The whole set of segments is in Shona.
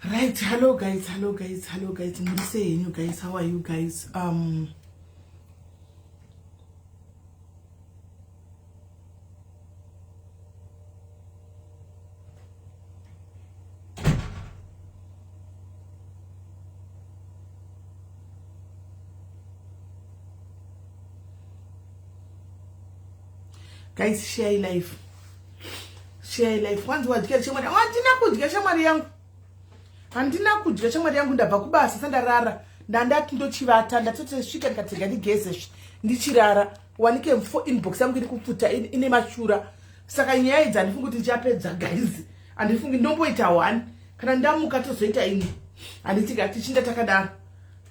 Right, hello guys, hello guys, hello guys. Muri sei henyu guys? How are you guys? Guys, share life. Share life. Wanzi wadya shamwari. Handina kudya shamwari yangu. Handina kudya shamwari yangu, ndabva kubasa sandarara. Ndandati ndochivata, ndatotosvika ndikatega ndigeze ndichirara. Wanike mfo inbox yangu iri kupfuta ine mashura. Saka nyaya idzi handifungi kuti ndichapedza guys. Handifungi, ndomboita one. Kana ndamuka tozoita imwe. Handiti ka tichinda takadaro.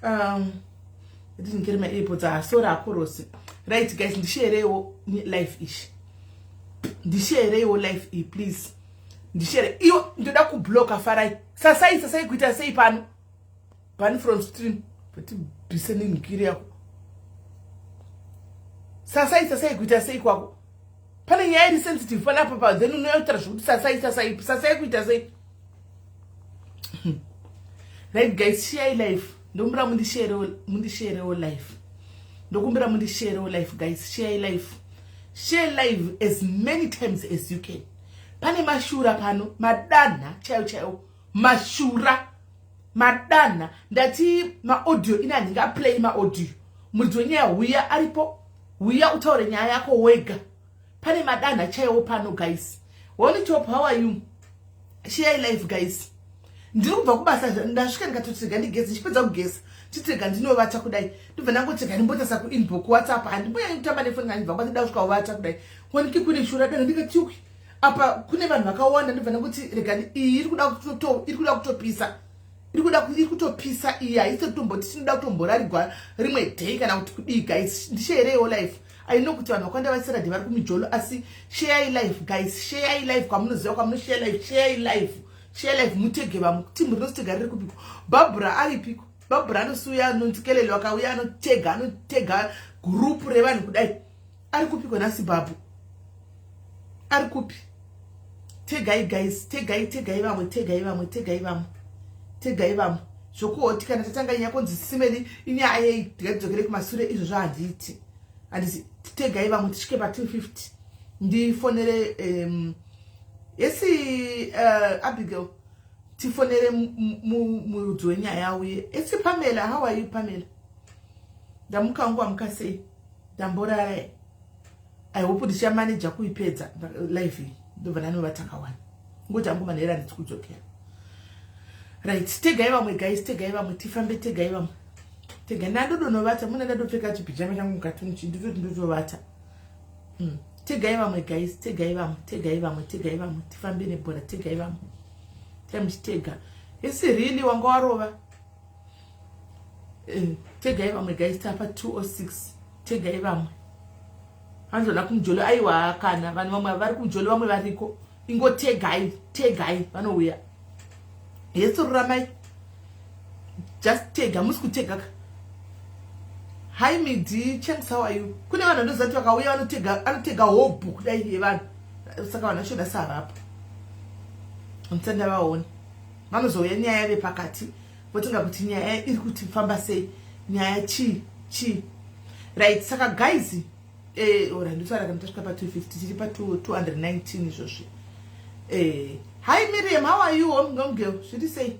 I didn't get my AirPods. Ah, sorry akorosi. Right guys, ndisharewo life ishi. Ndisharewo life iyi please. Ndishere. Iyo ndoda kubloka Farai. Sasai sasai kuita sei pano? Ban from stream. But bise ningiri yako. Sasai sasai kuita sei kwako? Pane nyaya iri sensitive panapa pa then unotaura zvekuti sasai sasai sasai kuita sei? Right guys, share life. Ndokumbira mundisharewo life. Ndokumbira mundisharewo life guys. Share life. Share live as many times as you can. Pane mashura pano, madanha chaiyo chaiyo, mashura madanha. Ndati maaudio ine handingaplay maaudio. Muridzi wenyaya huya aripo, huya utaure nyaya yako wega. Pane madanha chaiwo pano guys. Holy top, how are you? Share life guys. Ndiri kubva kubasa, ndasvika ndikatotega ndigeze, ndichipedza kugeza chitega ndinovata kudai, ndobva ndangotega ndimbotasa kuinbox WhatsApp. Handimboyanyi kutamba nefoni kana ndibva kwati ndasvika kuvata kudai, wanike kune shura dana ndikati yuki apa kune vanhu vakawanda. Ndobva ndangoti rega, iyi iri kuda kutopisa, iri kutopisa iyi, haisi kutomboti tinoda kutomborarigwa rimwe day kana kuti kudii guys. Ndisharewo life. I know kuti vanhu vakawanda vasaturday vari kumijolo, asi share life guys, share life kwamunoziva kwamunoshare life, share life, share life, mutege vamwe. Timu rinositega riri kupiko? Bhabhura aripiko? Bhabhura anosiuya anonzikelelo akauya anotega, anotega gurupu revanhu kudai. Ari kupiko nhasi? Bhabhu ari kupi? Tegai guys, tegai, tegai vamwe, tegai vamwe, tegai vamwe, tegai vamwe. Zvokuhoti kana tatanga nyaya konzi simeli inyaya yei, tikatidzokere kumasure, izvozvo handiiti, handisi. Tegai vamwe tisvike pa250. Ndifonere yesi Abigail, tifonere murudzi wenyaya uye. Esi Pamela, how are you Pamela? Ndamuka wangu, wamuka sei? Ndamborara. I hope ndichamaneja kuipedza live iyi, ndobva ndanova takawana ngoti hangu manhera handisi kudzokera. Right, tegai vamwe guys, tegai vamwe tifambe, tegai vamwe, tegai. Ndandodonovata muna ndadopfeka chipijama changu mukati muchi nditoti ndotovata. Tegai vamwe guys, tegai vamwe, tegai vamwe, tegai vamwe tifambe nebhora. Tegai vamwe, tamuchitega. Isi really wanga warova. Tegai vamwe guys, tapa 206. Tegai vamwe. Vanzoda kumujolo, aiwa, kana vanhu vamwe vari kumujolo, vamwe variko. Ingotegai, tegai, vanouya. Yesu ruramai, just tega. Musi kutega ka. Hi Midi Chanks, how are you? Kune vanhu vandoziva kuti vakauya vanotega, anotega hobhu kudai yevanhu. Saka vanhu vacho nhasi havapo, handisati ndavaona. Vanozouya nyaya yave pakati, votenga kuti nyaya iri kuti famba sei, nyaya chii chii. Right, saka guys, ora ndotaura kana tasvika pa250. Tiri pa219 izvozvi. Hi Miriam, how are you? Homegirl, zviri sei?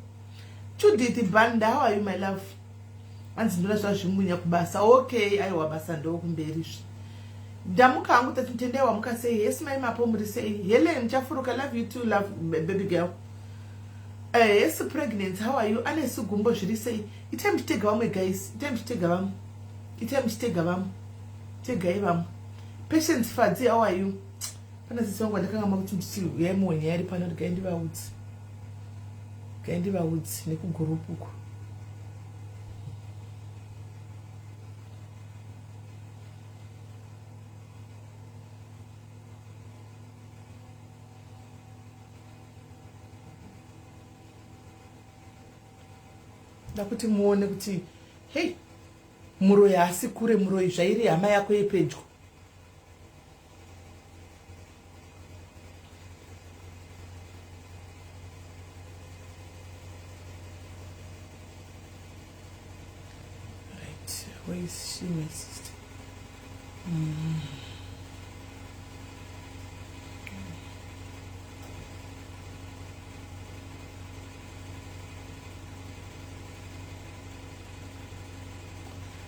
Judith Banda, how are you my love? Anzi ndoda zvazvimunya kubasa. Okay, aiwa, basa ndokumberi zvi. Ndamuka hangu, tati mutendai, wamuka sei? Yes mai Mapo, muri sei? Helen Chafuruka, love you too, love baby girl. Yes pregnant, how are you? Ane sugumbo, zviri sei? Itai muchitega vamwe guys, itai muchitega vamwe, itai muchitega vamwe, tegai vamwe. Patience Fadzi, how are you? Pana sisi vangu vandakangama kuti ndichi uyai muwe nyaya iri pano. Regai ndivaudze, regai ndivaudze nekugurupu uko. Ndakuti muone kuti hei, muroyi haasi kure. Muroyi zvairi hama yako yepedyo. See my sister.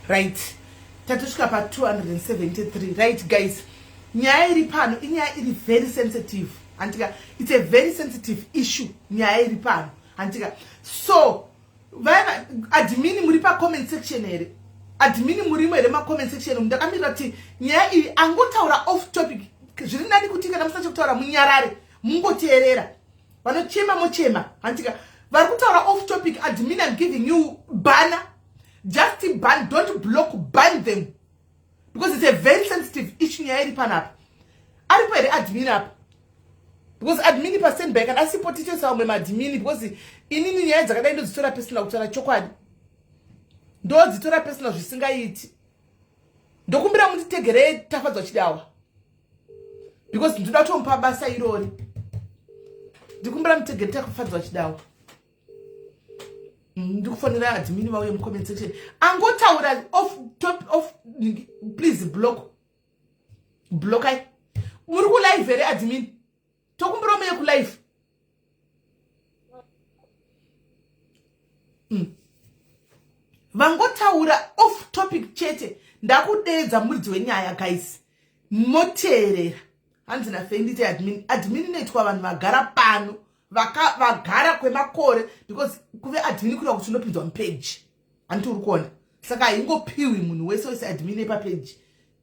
Right, tatosvika pa 273. Right guys, nyaya iri pano inyaya iri very sensitive, handitika? It's a very sensitive issue nyaya iri pano, handitika? So vaya admin muri pacomment section here? Admin murimo here macomment section? Ndakamirira kuti nyaya iyi angotaura off topic. Zviri nani kuti kana musina chekutaura munyarare, mungoteerera. Vanochema mochema, handitika? Vari kutaura off topic, admin, I'm giving you banner. Just ban, don't block, ban them, because it's a very sensitive issue nyaya iri panapa. Aripo here admin apa? Because admin pastandby, kana asipo tichoisa vamwe maadmin, because inini nyaya dzakadai ndodzitora personal. Kutaura chokwadi, ndodzitora personal zvisingaiti. Ndokumbira munditegerei Tafadzwa Chidawa, because ndoda kutomupa basa irori. Ndikumbira mutegere Tafadzwa Chidawa. Ndikufonera admin vauye mucomment section. Angotaura off top off, please block, blockai. Muri kulive here admin? Tokumbira muye kulive. Vangotaura off topic chete, ndakudedza muridzi wenyaya. Guys, moteerera. Hanzi nafendite admin. Admin inoitwa vanhu vagara pano, vagara kwemakore, because kuve admin kureva kuti unopinzwa mupage, handiti? Uri kuona? Saka haingopiwi munhu wese wese admin epapage,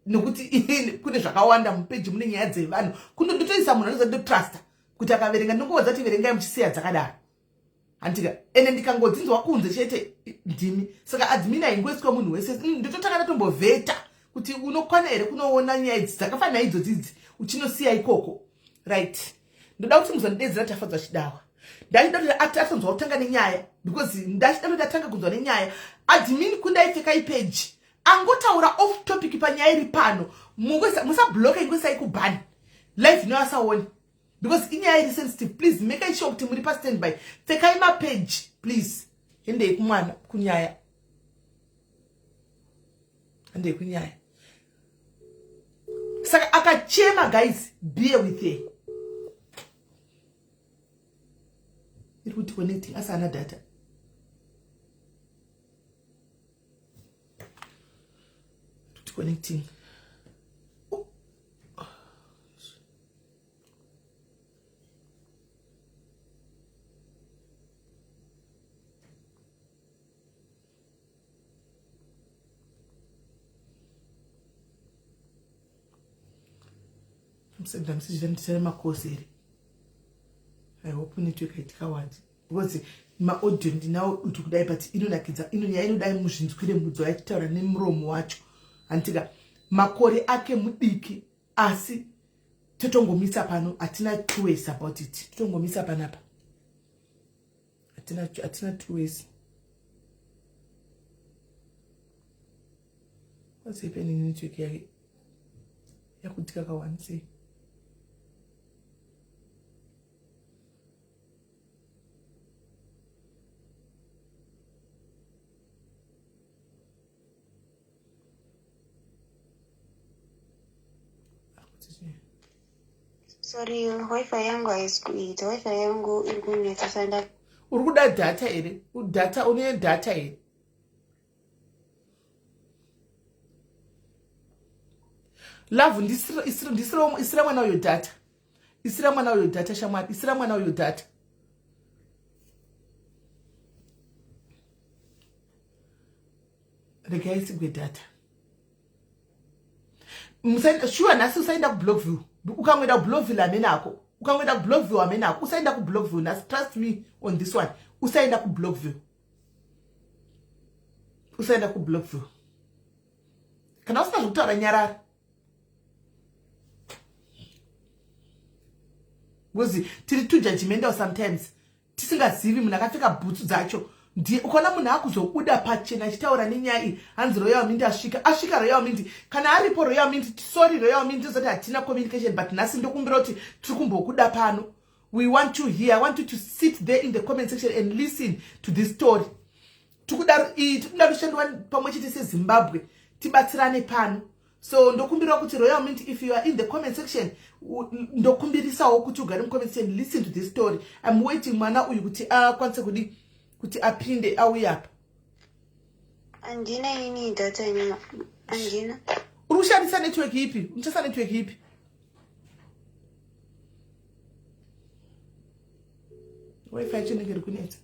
nekuti kune zvakawanda mupage, mune nyaya dzevanhu. Kundotoisa munhu anoza ndotrusta kuti akaverenga. Ndinongovodza kuti verengai muchisiya dzakadaro, handika? Ende ndikangodzinzwa kunze chete, ndimi. Saka admin haingoiswa munhu wese. Ndototanga ndatombovheta kuti unokwana here kunoona nyaya idzi dzakafanana idzodzidzi uchinosiya ikoko. Right, ndoda kuti muzondidedzera Tafadzwa Chidawa. Ndachida kuti atonzwa kutanga nenyaya, because ndachida kuti atanga kunzwa nenyaya. Admin, kundaipfeka ipage. Angotaura off topic panyaya iri pano, musabloka, ingoisai kuban live inoasaoni, because inyaya iri sensitive. Please make sure kuti muri pastandby, pfekai mapage please. Hendei kumwana, kunyaya, handei kunyaya. Saka akachema, guys, bear with her. Iri kuti connecting, asi ana data. Kuti connecting. Oh. Musenda message, ndisere makosi here? I hope network haitikawandi, because maaudio ndinawo dutu kudai, but inonakidza ino nyaya, inodai muzvinzwire mudzo achitaura nemuromo wacho, handitika? Makore ake mudiki, asi totongomisa pano, hatina two ways about it. Totongomisa panapa, hatina two ways. What's happening? Network yake yakutika kawani sei? Sorry, wifi yangu haisi kuita. Wifi yangu iri kunetsa, sanda. Uri kuda data here? Data, une data here? Love, ndisira mwana uyo data. Isira mwana uyo data, shamwari. Isira mwana uyo data. Regai isigwe data. Shuwa, nhasi usaenda kuBlockville. Ukangoenda kuBlockville, hamenako. Ukangoenda kuBlockville, hamenako. Usaenda kuBlockville nhasi. Trust me on this one, usaenda kuBlockville, usaenda kuBlockville. Kana usina zvokutaura, nyarara, because tiri too judgmental sometimes, tisingazivi munhu akapfeka bhutsu dzacho ndiye. Ukaona munhu akuzobuda pachena achitaura nenyaya iyi, hanzi Royal Mint asvika, asvika Royal Mint. Kana aripo Royal Mint, sorry Royal Mint, tozoti hatina communication, but nhasi ndokumbira kuti tiri kumbokuda pano. We want you here. I want you to sit there in the comment section and listen to this story. Tikuda kushandwa pamwe chete seZimbabwe. Tibatsirane pano. So ndokumbirawo kuti Royal Mint, if you are in the comment section, ndokumbirisawo kuti ugare mucomment section, listen to this story. I'm waiting mwana uyu kuti akwanise kudi kuti apinde auye apa. Handina ini data ini, handina. Uri kushandisa network ipi? Unoshandisa network ipi? Wifi yacho inenge iri kunetsa.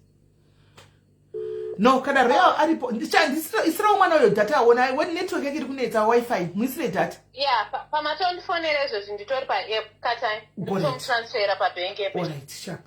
No, kana Real aripo, isirawo mwana uyo data aona when network yake iri kunetsa wifi, muisire data. Yeah, pamatondifonera izvozvi nditori paapp katai nditomutransfera pabank app. Alright, sharp.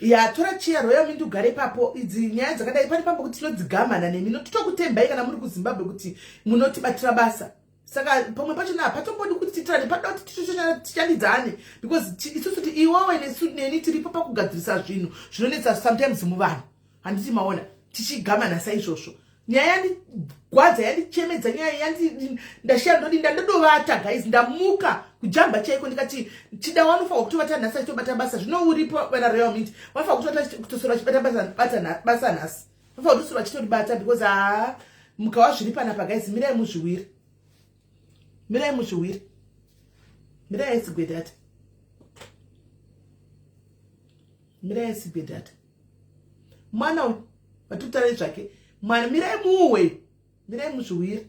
Ya, tora chiya Royal Mint ugare ipapo. Idzi nyaya dzakadai pane pambo kuti tinodzigamana nemi, totokutembai kana muri kuZimbabwe kuti munotibatira basa. Saka pamwe pachona hapatombodi kuti tiitirane, panoda kuti tishandidzane because isusu ti iwewe nesu neni tiripo pakugadzirisa zvinhu zvinonetsa sometimes muvanhu. Handiti maona tichigamana saizvozvo. Nyaya yandigwadza, yandichemedza, nyaya yandi ndashiya, ndodi ndandodovata guys, ndamuka kujamba chaiko ndikati chida wanofanirwa kutovata nhasi achitobata basa. Zvino uripo vana Royal Mint vanofanirwa kutovata kutosora vachibata basa nhasi, vanofanirwa kutosora vachitoribata because haa mukawa zviri panapa guys, mirai muzviwiri, mirai muzviwiri, mirai asigwe data, mirai asigwe data. Mwana uyu vatotare zvake mwana, mirai muwe, mirai muzviwiri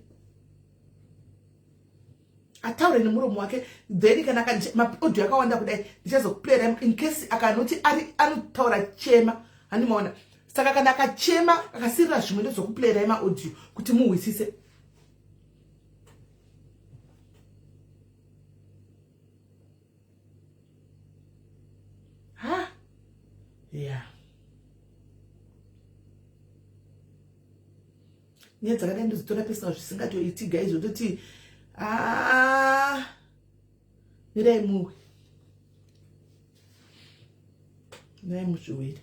ataure nemuromo wake. Then kana maaudio akawanda kudai ndichazokuplayera in case akanoti ari anotaura chema, handimaona. Saka kana akachema akasirira zvimwe ndozokuplayera maaudio kuti muhwisise. Ha, yeah, nyaya dzakadai ndodzitora pesina zvisingatoiti guys, zvototi ah, mirai muwe, mirai muzviwiri.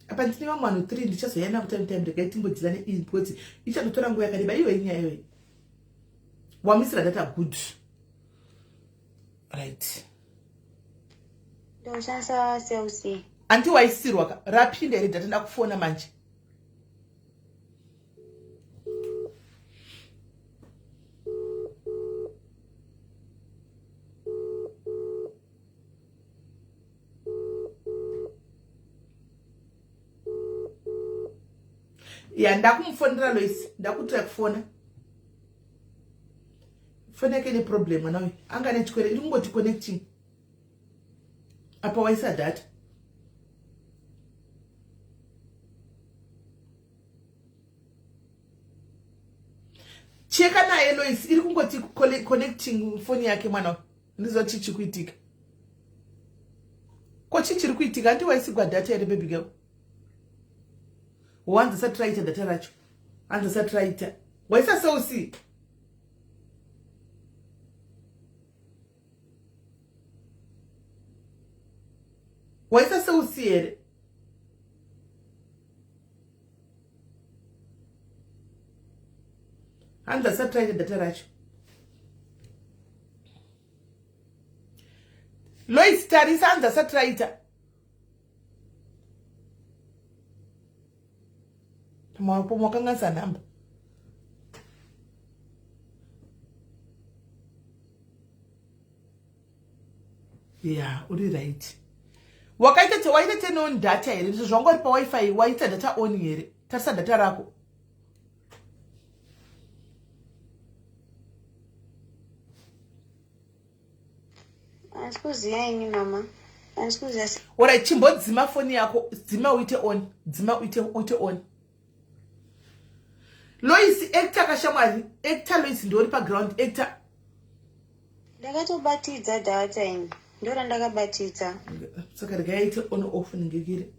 Apa ndine vamwe vanhu 3 ndichazoya navo time time. Regai timbodzira neii because ichatotora nguva yakareba iyoyi nyaya iyoyi. Wamisira data, good, right. Ndoshandisa Cell C. Anti waisirwa ka, rapinda here data? Ndakufona manje. Ya, ndakumufonera Lois, ndakutira kufona. Foni yake ine problem, mwana uyu anga nechikwere, iri kungoti connecting. Apa waisa data. Cheka naye Lois, iri kungoti connecting foni yake mwana uyu. Ndiziva chii chiri kuitika. Ko chii chiri kuitika? Handi waisigwa data here, baby girl? Wanzi asati raita data racho, hanzi asati raita. Waisa Cell C? Waisa Cell C here? Hanzi asati raita data racho. Lois, tarisa, hanzi asati raita. Pamwe wakanganisa nhamba. Ya, uri right. Wakaita, waita turn on data here? Ndizvo zvanga uri pawifi, waita data on here? Tarisa data rako. Handisi kuziva ini mama, handisi kuziva. Alright, chimbodzima foni yako, dzima uite on, dzima uite on. Lois, actor kashamwari, actor Lois, ndori paground, actor. Ndakatobatidza data ini, ndorandakabatidza. Saka regai aite on off ningekire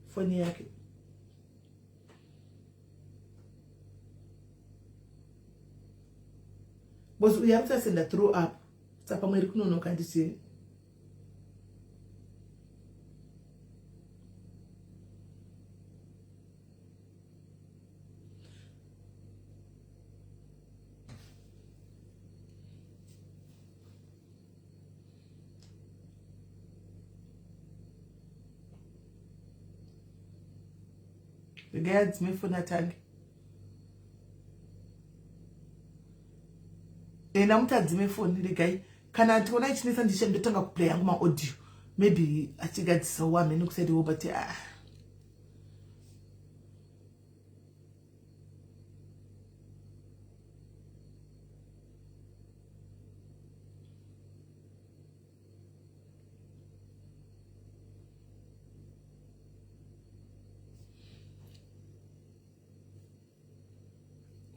foni yake. Because uyu ari kutasenda through up, saka pamwe iri kunonoka ndichii. Regai adzime foni atange. Enda muti adzime foni regai. Kana tiona ichinetsa ndicha ndotanga kuplay yangu maaudio. Maybe achigadzisa wamene kusaidiwo but ah.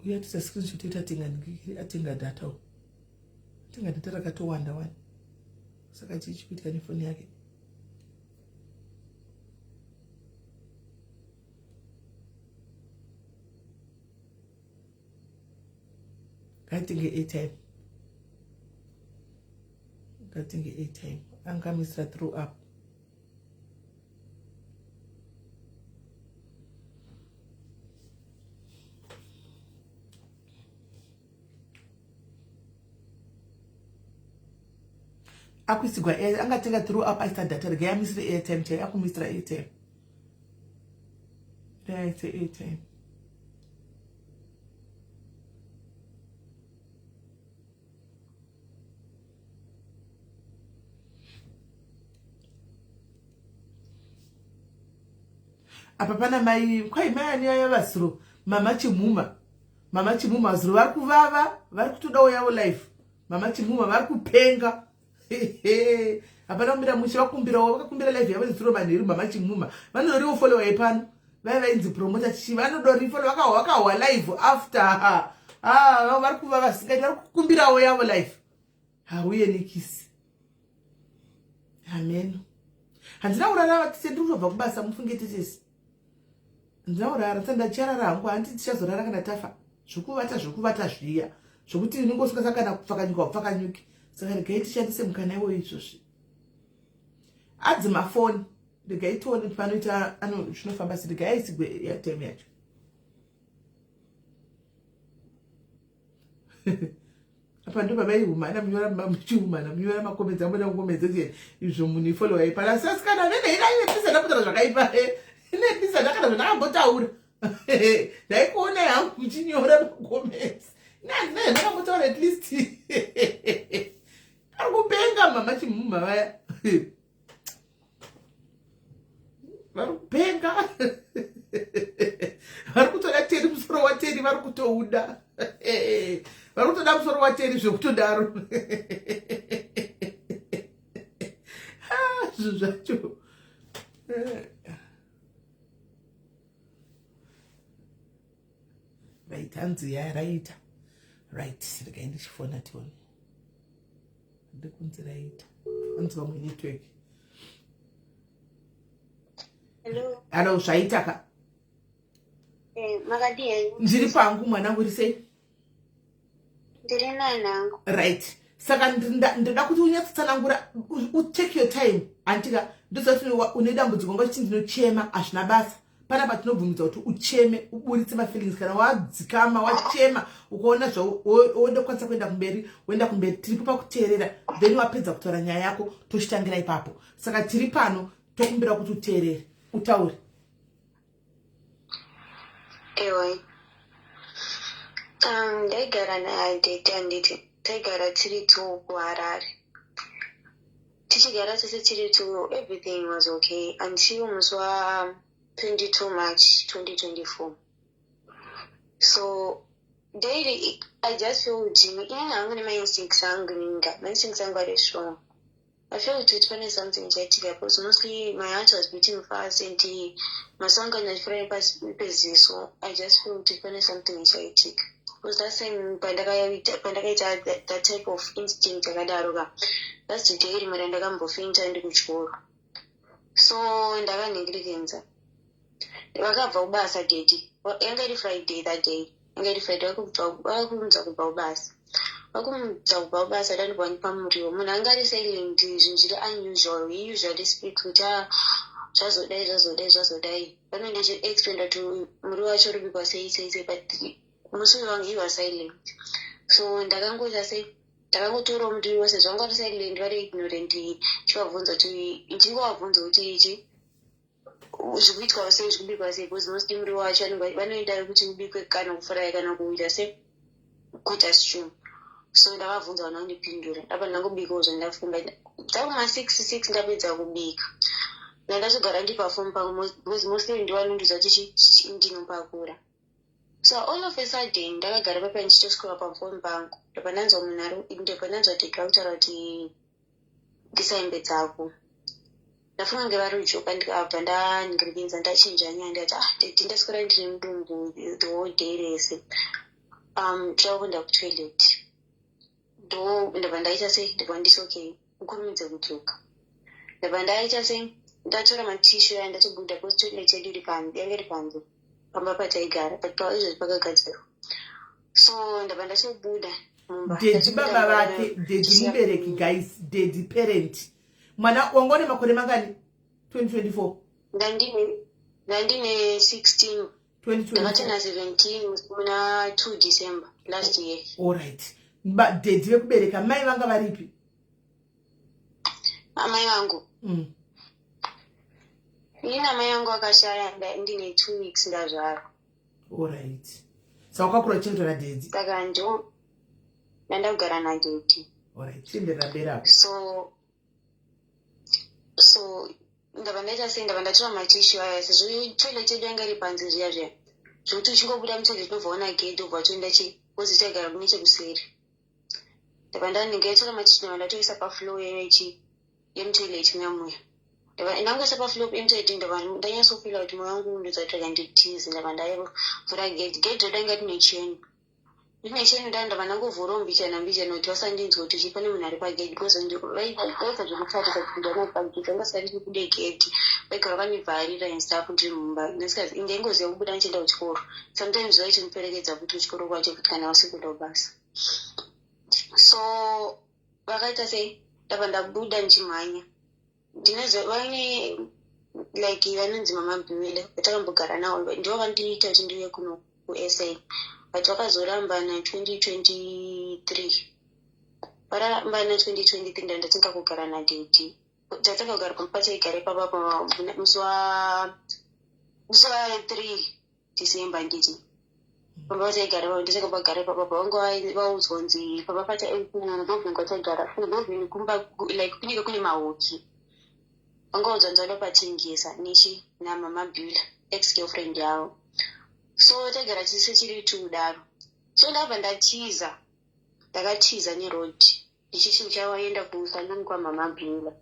Uya tisa screenshot yetu atenga atenga data uyu. Atenga data rakatowanda wani. Saka chii chikuitika nefoni yake? Ngatenge airtime. Ngatenge airtime. Angamisira through up. Akuisigwa angatenga through up aisa data regai amisire airtime chai akumisira airtime. Aise airtime. Apa pana mai kwai mai ani aya vasuro mama chimuma mama chimuma zuro vari kuvava vari kutodawo yavo life mama chimuma vari kupenga. Hapana kumira mushe vakumbirawo vakakumbira life yavo nezuro manheru mama chimuma vanodoriwo follow yepano vaya vainzi promoter chichi vanodori follow vakahwa vakahwa live after ah vari kuvava vasingaiti vari kukumbirawo yavo life hauye nikisi amen. Handina kurara tise ndiri kutobva kubasa mufunge titisi handina kurara tsa ndacharara hangu handi tichazorara kana tafa zvekuvata zvekuvata zviya zvekuti unenge usingasa kana kupfakanyuka upfakanyuki saka regai tishandise mukana iwoyo izvozvi adzi mafoni regai tione panoita ano zvinofamba sei regai aisigwe airtime yacho. Apa ndo pavaihumana munyora muchihumana munyora makomedzi amboda kukomedza kuti izvo munhu ifollowa ipana asi asikana vene inepisa ndakutaura zvakaipa inepisa ndakana zvandakambotaura ndaikuona hangu muchinyora makomedzi inandina zvandakambotaura at least ari kupenga mama chimumha vaya vari kupenga vari kutoda teri musoro wateri vari kutouda vari kutoda musoro wateri zvekutodaro zvinhu zvacho right hanzi ya raita right regai ndichifona tione ndikunzi raita hanzi vamwe network. Hello. Hello, zvaita ka? Makadii henyu? Ndiri pangu mwanangu, uri sei? Ndiri nani hangu. Right. Saka ndoda kuti unyatsotsanangura take your time antika ndoziva kuti une dambudziko nga uchiti ndinochema hazvina basa panapa tinobvumidza kuti ucheme uburitse mafeelings kana wadzikama wachema ukaona zvawoda kukwanisa kuenda kumberi woenda kumberi tiripo pakuteerera then wapedza kutaura nyaya yako tochitangira ipapo saka tiri pano tokumbira kuti uteerere utaure. Ewe ndaigara nadaddy handiti taigara tiri two kuHarare tichigara tese tiri two everything was okay until musi wa 22 March 2024 so daily I just feel kuti inini hangu nemainstincts angu ninga mainstincts angu ari strong. I felt kuti pane something chaitika because mostly my heart was beating fast and maso angu anga achifura peziso. I just feel kuti pane something chaitika because that time pandakaita that type of instinct yakadaro ka that's the day rimwe randakambofencha ndiri kuchikoro so ndakanhingirikenza vakabva kubasa daddy yanga iri Friday that day yanga iri Friday vakumudza kubva kubasa vakumudza kubva kubasa dandibva ndipa muriwo munhu anga ari silent zvinhu zviri unusual he usually speak kuti zvazodai zvazodai zvazodai vanenge chiexplaina kuti muriwo wacho urikubikwa sei sei sei but musi uyu he was silent so ndakangoita sei ndakangotorawo muriwo sezvo vanga vari silent vari ignorant chivabvunza kuti ndingovabvunza kuti ichi Zvikuitwa sei, zvikubikwa sei? Because mostly muriwo wacho vanoida kuti ubikwe kana kufuraya kana kuita se kuita stew. So ndavabvunza, vana kundipindura. Ndabva ndangobikawo zvandafunga. Dzakuma 6 ndapedza kubika, ndandatogara ndi pafoni pangu, because mostly ndivanondiudza kuti ndinopakura. So all of a sudden ndakagara papa ndichitoscrolla pafoni pangu, ndobva ndanzwa munhu ari, ndobva ndanzwa daddy vakutaura kuti, "Bvisa hembe dzako." Ndafunga nge vari kujoka. Ndikabva ndandirinza, ndachinja nyaya, ndikati, "Ah daddy, ndaswera ndine mudumbu the whole day rese, toda kuenda kutoilet." Ndo ndobva ndaita sei, ndobva nditi, "Okay, ukurumidze kudzoka." Ndobva ndaita sei, ndatora matissue aya, ndatobuda, because toilet yedu iri panze, yanga iri panze pamba pataigara, but paizvozvi pakagadzirwa. So ndabva ndatobuda mumba. Daddy baba vake, daddy mubereki guys, daddy parent. Mwana wanga une makore mangani 2024? Ndandine 16. 2024. Ndakatena 17 muna 2 December last year. Allright, daddy vekubereka, mai vanga varipi? Amai vangu? Inini amai vangu akashaya ndine 2 weeks ndazvarwa. Allright, saka wakakura uchichengetwa nadaddy? Saka ndo ndandakugara nadaddy. Allright, chienderera mberi apo. So ndabva ndaita sei, ndabva ndatora matissue aya, sezvo toilet yedu yanga iri panze zviya zviya, zvokuti uchingobuda mutoilet unobva waona gedhi, ubva watoenda chi wozi taigara nechekuseri. Ndabva ndanenge ndatora matissue, ndabva ndatoisa pafloor yechi yemutoilet muya muya. Ndabva ndangoisa pafloor yemutoilet, ndabva ndanyatsofeela kuti moyo wangu ndodzatora nditize. Ndabva ndavhura gedhi, gedhi redu ranga rine cheni, rine cheni kudaro. Ndabva ndangovhurawo mbichana mbichana kuti vasandinzwa kuti chi pane munhu ari pagedhi, because vaita zvekutarisa kuti ndiani ari pagedhi. Vanga vasati kubude gedhi, vaigara vakandivharira and stuff ndiri mumba. Ndaingoziva kubuda ndichienda kuchikoro. Sometimes vaitondiperekedza futi kuchikoro kwacho futi kana vasi kuenda kubasa. So vakaita sei, ndabva ndabuda ndichimhanya. Ndinoziva vane like vanonzi Mama Bhiwele vatakambogara navo, ndivo vandiita kuti ndiuye kuno kuSA, but vakazoramba na2023. Varamba na2023, ndandatanga kugara nadaddy. Tatanga kugara pamba pataigara ipapa musi wa 3 December. Nditi pamba pataigara, ndatanga pagara ipapa, vanga vaudzwa kunzi pamba kudhorobheni kwataigara, kudhorobheni kumba like kunenge kune mahoki, vanga vaudzwa kunzi vada kupatengesa nechi naMama Bula, ex girlfriend yavo. So taigara tise tiri two kudaro. So ndabva ndatiza, ndakatiza neroad ndichiti ndichaenda kusalon kwaMama Bula,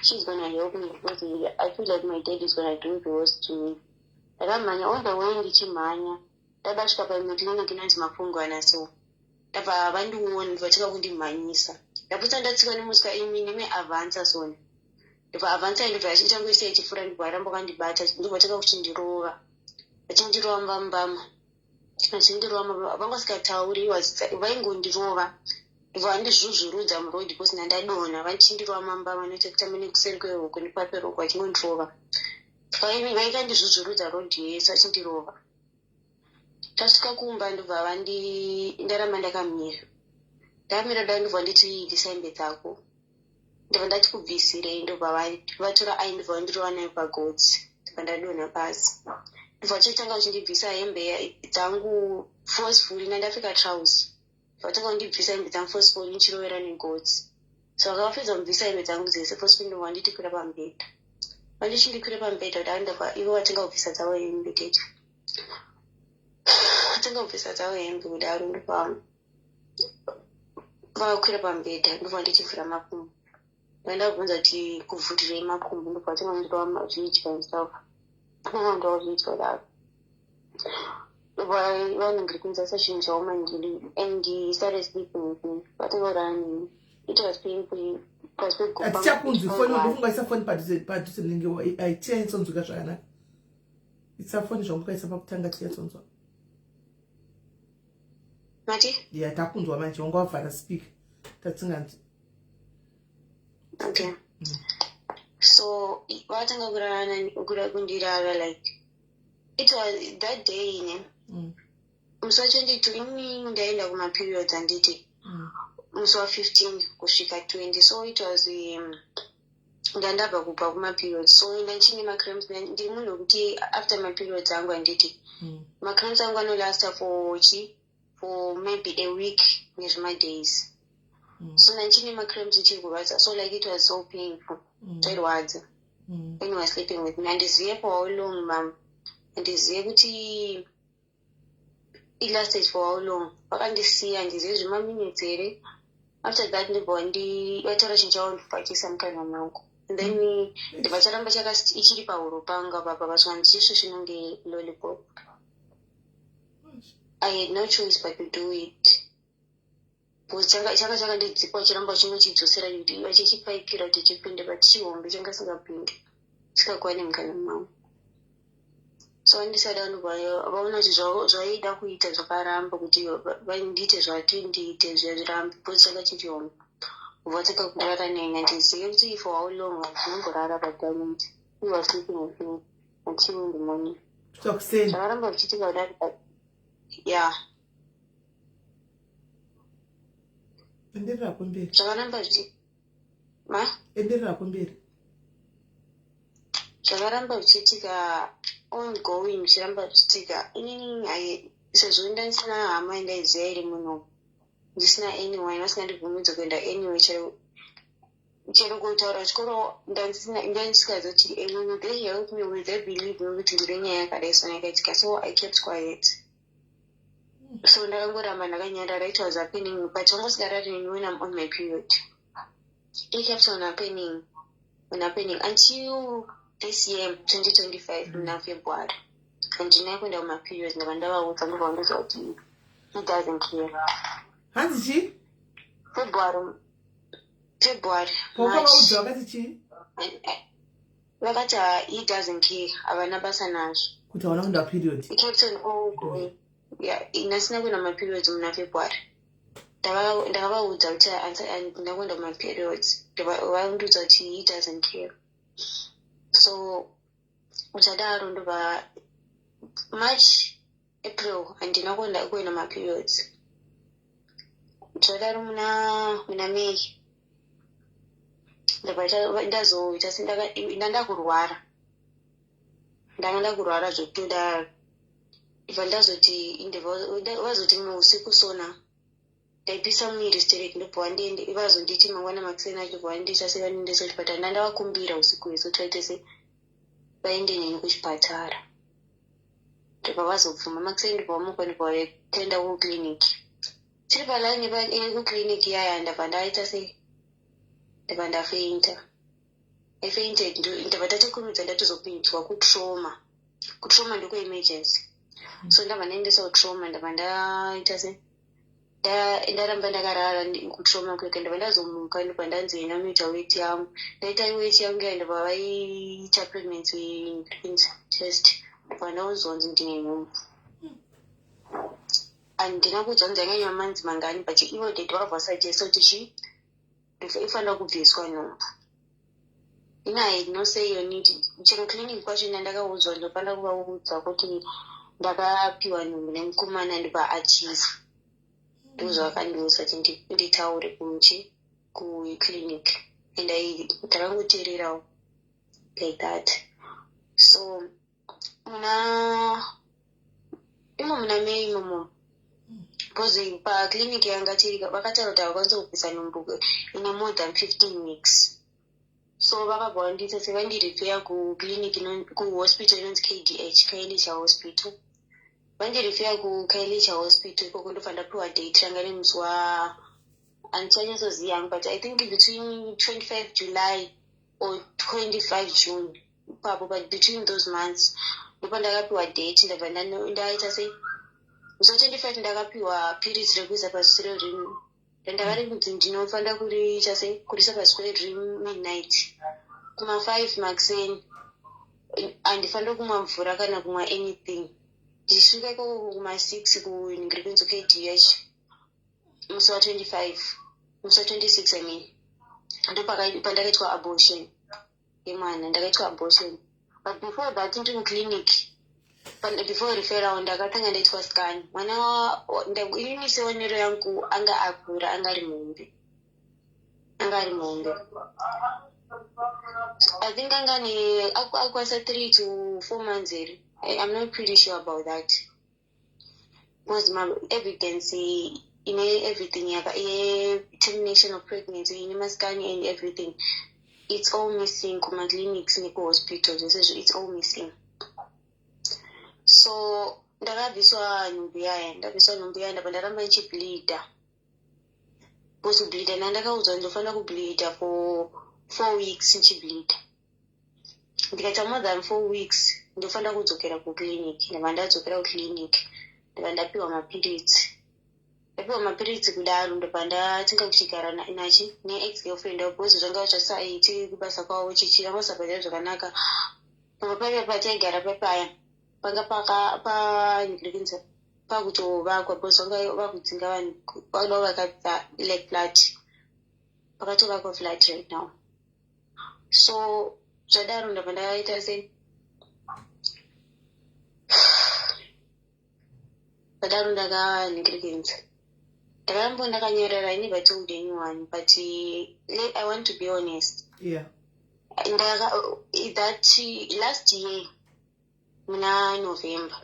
she's gonna help me because I feel like my dad is gonna do the worst to me. Ndakamhanya all the way, ndichimhanya ndada kusvika paimwe clinic inonzi Mapungwana. So ndabva vandiona, vatanga kundimhanyisa. Ndapotsa ndatsika nemusika imi neme Avanza sona. Ndobva Avanza ndobva ichangoisa ichipfuura, ndobva varamba vakandibata, ndobva vatanga kuchindirova, vachindirova mbambama, vachindirova mbambama. Vanga vasingatauri, vaingondirova. Ndobva vandizvuzvurudza muroad because ndandadonha, vachindirova mambama nechekutamba nekuseri kweruoko nepaperuoko, vachingondirova. Vaikandizvuzvurudza road yese vachindirova. Tasvika kumba, ndobva vandi ndaramba ndakamira, ndakamira dai, ndobva nditi, "Bvisa hembe dzako." Ndobva ndati, "Kubvisirei?" Ndobva vatora ai, ndobva vandirova nayo pagotsi, ndobva ndadonha pasi. Ndobva vachitanga kuchindibvisa hembe dzangu forcefully. Nandapfeka trouser, vatanga kundibvisa hembe dzangu forcefully, ndichirovera negotsi. So vakapedza kubvisa hembe dzangu dzese forcefully, ndobva vanditi, "Kwira pamubhedha." Vandichindikwira pamubhedha kudai, ndobva ivo vatanga kubvisa dzavo hembe. Tete vatanga kubvisa dzavo hembe kudaro, ndobva vakwira pamubhedha, ndobva ndichivhura makumbo. Vandabvunza kuti, "Kuvhurirei makumbo?" Ndobva vatanga kundirova zvidya and stuff, vandirova zvidya kudaro. Vanongiri kunzasa zvinhu zvavo mandiri and he started sleeping with me. Vatanga kurara neni. It was painful. Hatichakunzwi. Foni, ndofunga isa foni padhuze padhuze, munenge haitiyanyatsonzwika zvakanaka. Isa foni zvangu ukaisa pakutanga, tiyatsonzwa. Mati? Ya, takunzwa manje. Wanga wavhara speaker, tatsinganzwi. Okay, so vatanga kurara, kundirara. Like it was that day ne musi wa22 ini ndaenda kumaperiods, handiti? Musi wa15 kusvika 20. So it was Ndandabva kubva kumaperiods, so ndachine macramps. Ndiri munhu wekuti after maperiods angu, handiti, macramps angu anolasta for chi for maybe a week nezvimadays. So ndachine macramps, ichiri kurwadza, so like it was so painful. Zvairwadza. When you were sleeping with me, handizive for how long, mam, handizive kuti it lasted for how long. Vakandisiya, handizive zvimaminutes here. After that ndibva vataura chinhu chavo, ndibva mukanwa mangu, and then ndibva charamba ichiri pahuro pangu apapa, vasvika ndichisvisvinonge lollipop. I had no choice but to do it because changa chakandidzipa, chiramba chingochidzosera, vachichipaikira kuti chipinde, but chihombe changa singapinde, chisakwani mukanwa mangu. So andisada, vanobva vaona kuti zvaida kuita zvakaramba, kuti ndiite zvati ndiite zviya zvirambe, because changa chichihombe. Ubva watanga kurara neni. Handizive kuti for how long ndinomborara, but then he was sleeping with me until in the morning. Kusvika kuseni? Zvakaramba zvichiitika kudari, ya. Enderera kumberi. Zvakaramba zvichi ma Enderera kumberi. Zvakaramba zvichiitika ongoing, zvichiramba zvichiitika. Inini sezvo ndandisina hama yandaiziva iri muno, ndisina anyone, vasingandibvumidzi kuenda anyway, chero chero kutaura chikoro ndandisikazivi kuti will they help me, will they believe me kuti ndine nyaya yakadai sona yakaitika. So I kept quiet, so ndakangoramba ndakanyarara. It was happening, but vangosingarari neni when I'm on my period. It kept on happening, on happening until this year, 2025, muna February. Handina kuenda kumaperiods, ndava ndavaudza, ndobva vandiudza kuti he doesn't care. Hanzi chii? February, February. Paukavaudza vakati chii? Vakati he doesn't care, havana basa nazvo. Kuti hauna kuenda period? It kept on all going, yeah. Ndasina kuenda kumaperiods muna February. Ndakavaudza kuti handina kuenda kumaperiods, vandiudza kuti he doesn't care. So zvadaro, ndobva March, April handina kuenda maperiods. Zvadaro muna May ndobva ndazoita ndandakurwara, ndanga ndakurwara zvekutodaro. Ndibva ndazoti, vazoti muusiku sona ndaipisa muviri stereki, ndobva vandiende, vazonditi mangwana makuseni acho bva vandiita sevandiendesa kuchipatara. Ndandavakumbira usiku hwese kuti vaite se vaende neni kuchipatara, ndobva vazobvuma makuseni. Ndobva vamuka, ndobva taenda kuclinic. Tiri palaini kuclinic yaya, ndabva ndaita sei, ndabva ndafeinta. I fainted, ndabva tatokurumidza, ndatozopinzwa kutrauma. Kutrauma ndekuemergency, so ndabva ndaendeswa kutrauma. Ndabva ndaita se ndaramba ndakarara kutrauma kwega. Ndabva ndazomuka, ndobva ndanzi enda unoita weti yangu. Ndaita weti yangu iya, ndobva vaita pregnancy test, ndobva ndauzonzi ndine nhumbu. Handina kuudzwa kunzi yanga ine mamonths mangani, but ivo daddy vabva vasuggesta kuti chi ifanira kubviswa nhumbu. Ini I had no say on it. Chero clinic kwacho ndandakaudzwa, ndofanira kuvaudza kuti ndakapiwa nhumbu nemukomana, ndobva atiza. Ndozvavakandiudza kuti nditaure kumuchi kuclinic, and ndakangoteererawo like that. So muna imo muna May imomo, because paclinic yanga tiri vakataura kuti havakwanisi kubvisa nhumbu ine more than 15 weeks, so vakabva vandiita sevandirefera kuclinic, kuhospital inonzi KDH, Khayelitsha Hospital. Vandirefera kuKhayelitsha Hospital ikoko, ndobva ndapiwa date ranga nemusi wa, handichanyatsoziva hangu, but I think between 25 July or 25 June ipapo, but between those months ndopa ndakapiwa date. Ndabva ndaita sei, musi wa25 ndakapiwa piritsi rekuisa paswero rim. Ndakari kuti ndinofanira kuriita sei, kuriisa pasquare rim midnight kuma5 makuseni. Handifaniri kumwa mvura kana kumwa anything. Ndichisvika ikoko kuma6 kuningiri kunzi KDH musi wa25, musi wa26, I mean, ndopandakaitwa abortion yemwana. Ndakaitwa abortion, but before that, ndiri muclinic, before referral, ndakatanga ndaitwa scan. Mwana inini seonero yangu anga akura, anga ari muhombe, anga ari muhombe. I think anga ne akwanisa 3 to 4 months here. I'm not pretty sure about that because my evidence ine everything yaka ye-termination of pregnancy, ine mascan and everything, it's all missing kuma-clinics nekuhospital zvese, it's all missing. So ndakabviswa nhumbu yaya. Ndabviswa nhumbu yaya, ndabva ndaramba ndichibleeda, because kubleeda nandakaudzwa ndinofanira kubleeda for 4 weeks. Ndichibleeda, ndikaita more than 4 weeks, ndofanira kudzokera kuclinic. Ndabva ndadzokera kuclinic, ndabva ndapiwa mapiritsi. Ndapiwa mapiritsi kudaro, ndobva ndatinga kuchigara nachi neex girlfriend, because zvanga zvasaiti kubasa kwavo, chichira vasabhadhara zvakanaka. Pamba paiva pataigara papaya panga paka panhikirikinza pakutovakwa, because vanga vakudzinga vanhu, vakuda kuvaka like flat, pakatovakwa flat right now. So zvadaro, ndabva ndaita sei, zvadaro ndakanhikirikinza, ndakaramba ndakanyarara. I never told anyone, but I want to be honest. Ndaka that last year muna November,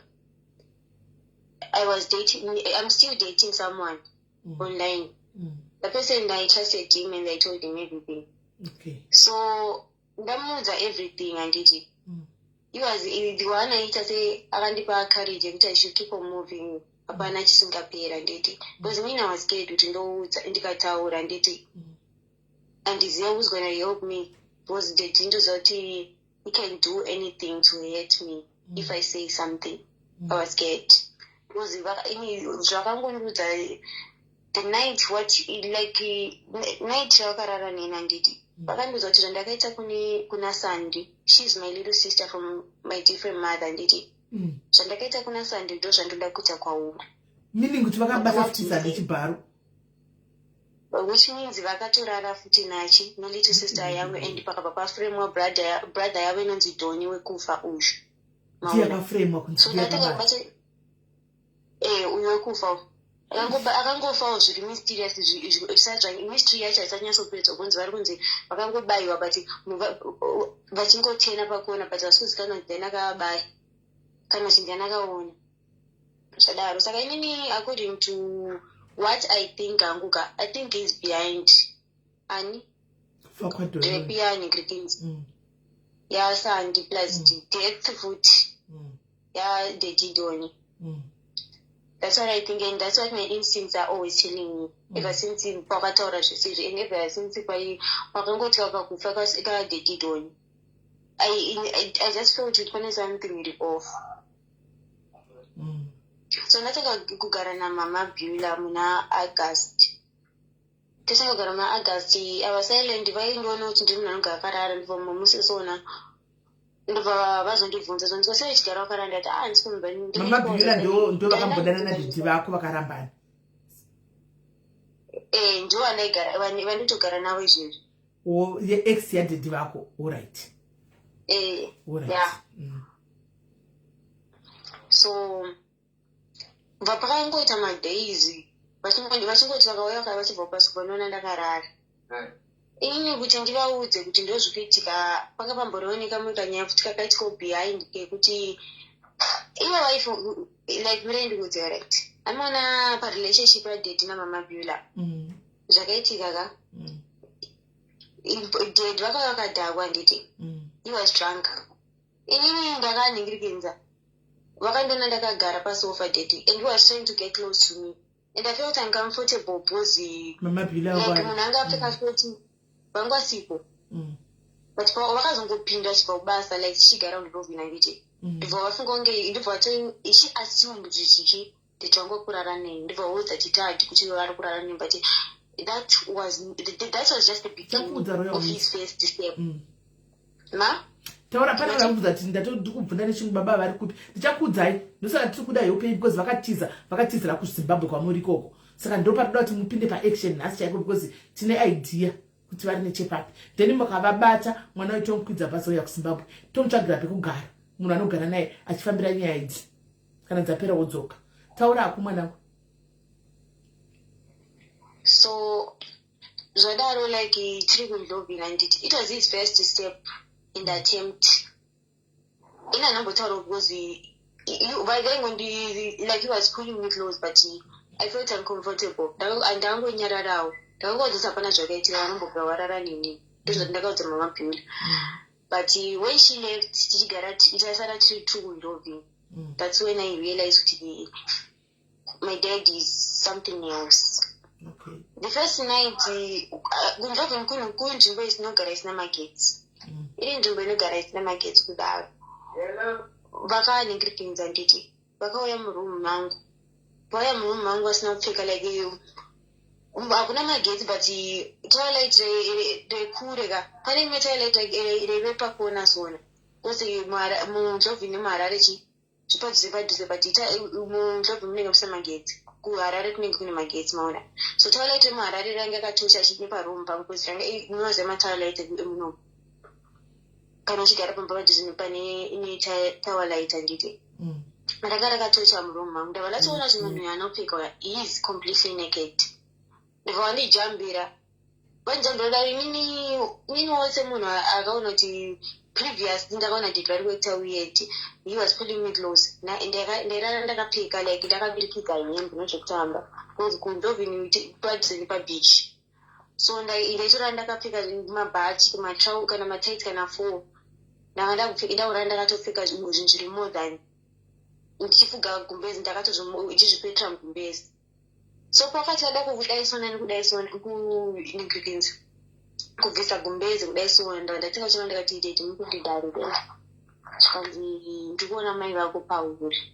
I was dating, I'm still dating someone online. The person, I trusted him and I told him everything. So ndamuudza everything, handiti? He was the one aita se akandipa courage yekuti I should keep on moving, hapana chisingapera, nditi? Because mina I was scared kuti ndoudza, ndikataura, nditi, andiziva who's gonna help me, because daddy ndoziva kuti he can do anything to hurt me if I say something. I was scared because zvakangondiudza the night, what, like night yavakarara neni, handiti? Vakandiudza kuti zvandakaita kune kuna Sandy, she's my little sister from my different mother, handiti? Zvandakaita kuna Sandy ndo zvandoda kuita kwauri. Meaning kuti vakabata futi Sandy chibharo. Which means vakatorara futi nachi nelittle sister yangu, and pakabva pafuremwa brother yavo inonzi Doni wekufa uyu. Ndiye akafuremwa kunzi So ndiye ndatanga akabata. kubata uyu wekufa akangofawo zviri mysterious, mystery yacho haisanyatsoperedzwa, kunzi vari kunzi vakangobayiwa, but vachingotena pakona, but vasi kuzikanwa kuti ndiani akavabaya kana kuti ndiani akaona. Zvadaro, saka inini, according to what I think hangu ka, I think is behind ani Kufa kwaDoni. Rape yani Greetings yaSandi plus death futi yadaddy Doni. That's what I think and that's what my instincts are always telling me ever since pakataura zvese izvi and ever since pakangotika pakufa kadaddy Doni. I just felt kuti pane something iri off. So ndatanga kugara namama Bula muna August. Tatanga kugara muna August. I was silent, vaindiona kuti ndiri munhu anogara akarara. Ndibva mamusesona, ndobva vazondibvunza, zonzwa sei uchigara wakarara? Ndati, "Ah, ndisi kumba." Mama Bula ndo vakambodana nadaddy vako vakarambana. Eh, ndo vandaigara, vanditogara navo izvezvi. O yeex yadaddy vako, alright. Eh. Alright. Yeah. So bva pakangoita madays, vachingoti vakauya vachibva pasi panoona ndakarara. Inini kuti ndivaudze kuti ndozvikuitika, panga pamborioneka mukanyaya futi kakaitikawo behind kekuti ivo vaifu like mirai ndikuudze, right? Anoona parelationship yadaddy namama Bula, zvakaitika ka, daddy vakauya vakadhakwa, handiti? He was drunk. Inini ndakanhingirikinza, vakandiona ndakagara pasofa, daddy, and he was trying to get close to me and I felt uncomfortable because Mama Bula like wari munhu anga apfeka short, vanga sipo. But vakazongopinda vachibva kubasa, like tichigara kuLovina, handiti? Ndibva vafunga kunge, ndibva vato ichi assume kuti chichi nditi vangokurara nei, ndibva vaudza chitadi kuti vari kurara nei, but that was just the beginning Chakuudza Royal of Mix. his first step. Ma Taura, pane vakubvunza kuti ndatondikubvunda nechimwe, baba vari kupi? Ndichakuudzai. Ndosaka tiri kuda help because vakatiza, vakatizira kuZimbabwe kwamuri ikoko. Saka ndo parikuda kuti mupinde paaction nhasi chaiko, because tine idea kuti vari nechepapi. Then mukavabata, mwana wetu tomukwidza bhazi ouya kuZimbabwe, tomutsvagira pekugara, munhu anogara naye achifambira nyaya idzi. Kana dzapera wodzoka. Taura ako, mwanangu. So Zvadaro, like, tiri kuNdlovini, handiti? It was his first step in the attempt. Ini handambotaura because vaingondi, like, he was pulling me close, but I felt uncomfortable. Ndangonyararawo, ndakangoudza kuti hapana zvakaitika, vanombobva warara neni. Ndozvati ndakaudza Mama Bula. But when she left, tichigara, tasara tiri two kuNdlovini, that's when I realized kuti my dad is something else. The first night, kuNdlovini kunzvimbo isinogara isina magetsi. Iri nzvimbo inogara isina magetsi kudaro. Vakaningiripinza, nditi vakauya murumu mangu, vauya murumu mangu vasina kupfeka. Like, hakuna magetsi, but twilight rekure ka, pane imwe twilight reve pakona sona, because muNdlovini, muHarare chi zvipadhuze padhuze, but muNdlovini munenge musina magetsi, kuHarare kunenge kune magetsi, maona? So twilight remuHarare ranga yakatosha chine parumu pangu, because ranga, munoziva matwilight emunomu, kana uchigara pamba padhuze pane ine tower light, handiti? Ranga rakatocha murumu mangu. Ndabva ndatoona kuti munhu uyu anopfeka, he is completely naked. Ndobva vandijambira, vandijambira dai. Inini wose munhu akaona kuti previous ndakaona daddy vari kuita weird. He was pulling me close. Ndairara ndakapfeka, like, ndakabirikidza hembe nezvekutamba, because kuNdlovini padhuze nepabeach, so ndaitorara ndakapfeka mabhachi, matrau, kana matights kana four. Ndanga ndakupfeka, ndaurara ndakatopfeka zvinhu zviri more than, ndichifuga gumbezi, ndakatozvichizvipetera mugumbezi. So pakati ada kudai sona nekudai sona, kuningirikinzi kubvisa gumbezi kudai sona, ndatenga chona, ndakati, "Daddy, mukundidaro?" Zvikanzi, "Ndikuona mai vako pauri."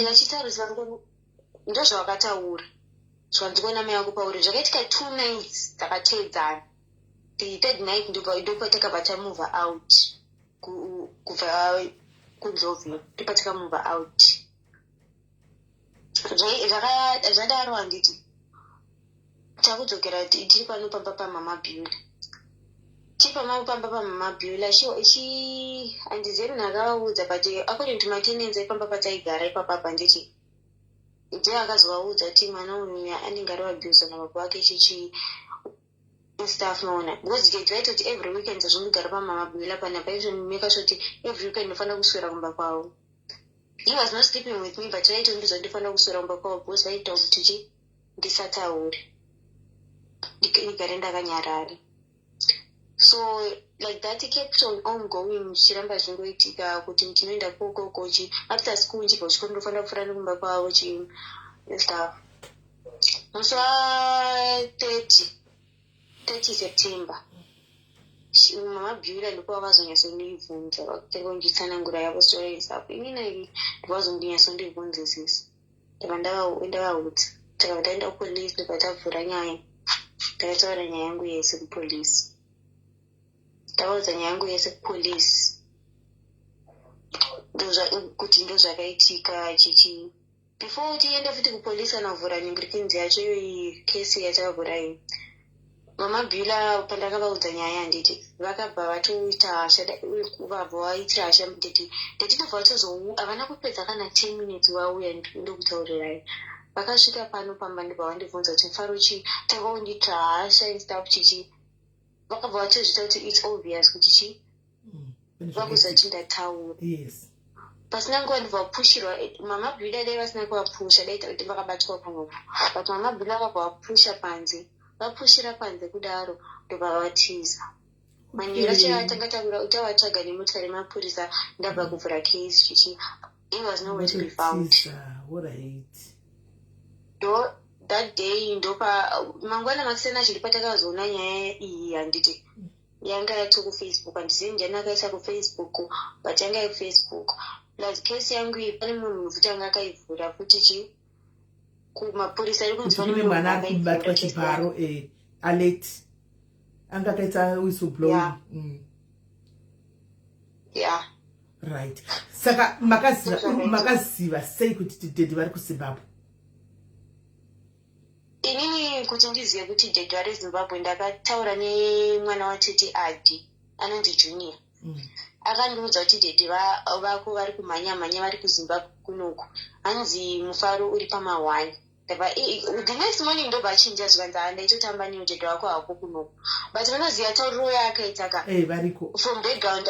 Vachitaurisa, ndozvavakataura, zvikanzi, "Ndikuona mai vako pauri." Zvakaitika two nights dzakateedzana. The third night ndopatakabva tamove out kubva kuNdlovini, ndopatakamove out. Zvadaro, handiti takudzokera, tiri pano pamba paMama Bula, tiri pano pamba paMama Bula. Handizivi munhu akavaudza, but according to matenants epamba pataigara ipapapa, handiti ndiye akazovaudza kuti mwana uyu anenge ari abuswa nababa vake, chichi stuff, maona? Because daddy vaitoti every weekend sezvo pamama Bula panapa, izvomeka sure kuti every weekend ndofanira kuswera kumba kwavo. He was not sleeping with me, but vaitondiudza kuti ndofanira kuswera kumba kwavo, because vaita kuti chi ndisataure, ndigare ndakanyarara. So like that kept on ongoing, zvichiramba zvingoitika kuti ndinoenda kokoko chi after school, nchibva kuchikoro ndofanira kupfuura nekumba kwavo, chi stuff. Musi wa30 30 September, Mama Bula ndipo vakazonyatsondibvunza, vakatanga kunditsanangura yavo stories apo. Inini ndivazondinyatsondibvunzisisa, ndabva ndavaudza. Takabva taenda kupolisi, ndobva tavhura nyaya. Ndakataura nyaya yangu yese kupolisi, ndavaudza nyaya yangu yese kupolisi, kuti ndo zvakaitika, chichi. Before tienda futi kupolisi kana kuvhura nyingirikinzi yacho iyoyi, kesi yatakavhura iyi, Mama Bula pandakavaudza nyaya, handiti vakabva vatoita hasha, vabva vaitira hasha daddy. Daddy ndobva vatozou, havana kupedza kana 10 minutes vauya. Ndokutaurirai, vakasvika pano pamba, ndobva vandibvunza kuti, "Mufaro, chii?" Tanga kundiitira hasha and stuff, chichi. Vakabva vatozviita kuti it's obvious kuti chi vakuziva kuti ndataura. Pasina nguva ndobva vapushirwa Mama Bula. Dai vasina kuvapusha, dai vakabatwa pamwepo, but Mama Bula vakabva vapusha panze. Vapushira panze kudaro, ndobva vatiza. Manheru acho atanga tavatsvaga nemotokari yemapurisa, ndabva kuvhura case, chichi, he was nowhere to be found. Ndo that day, ndopa mangwana makuseni acho ndopatakazoona nyaya iyi, handiti yanga yato kuFacebook. Handizivi ndiani akaisa kuFacebook, but yanga yekuFacebook. Plus case yangu iyi, pane mumwe munhu futi anga akaivhura futi chi kumapurisa, iri kunzi pane mwana ari kubatwa chibharo, alert anga akaita whistle blowing. Yeah. Right, saka makaziva sei kuti daddy vari kuZimbabwe? Inini kuti ndizive kuti daddy vari Zimbabwe, ndakataura nemwana watete Adi anonzi Junior. Akandiudza kuti daddy vako vari kumhanya mhanya, vari kuZimbabwe kunoku, hanzi mufaro uri pama1. Ndabva the next morning ndobva achinja zvikanzi haa ndaitotamba newe dad wako hako kunoku. But vanoziva tauriro yaakaita ka. Eh, variko. From background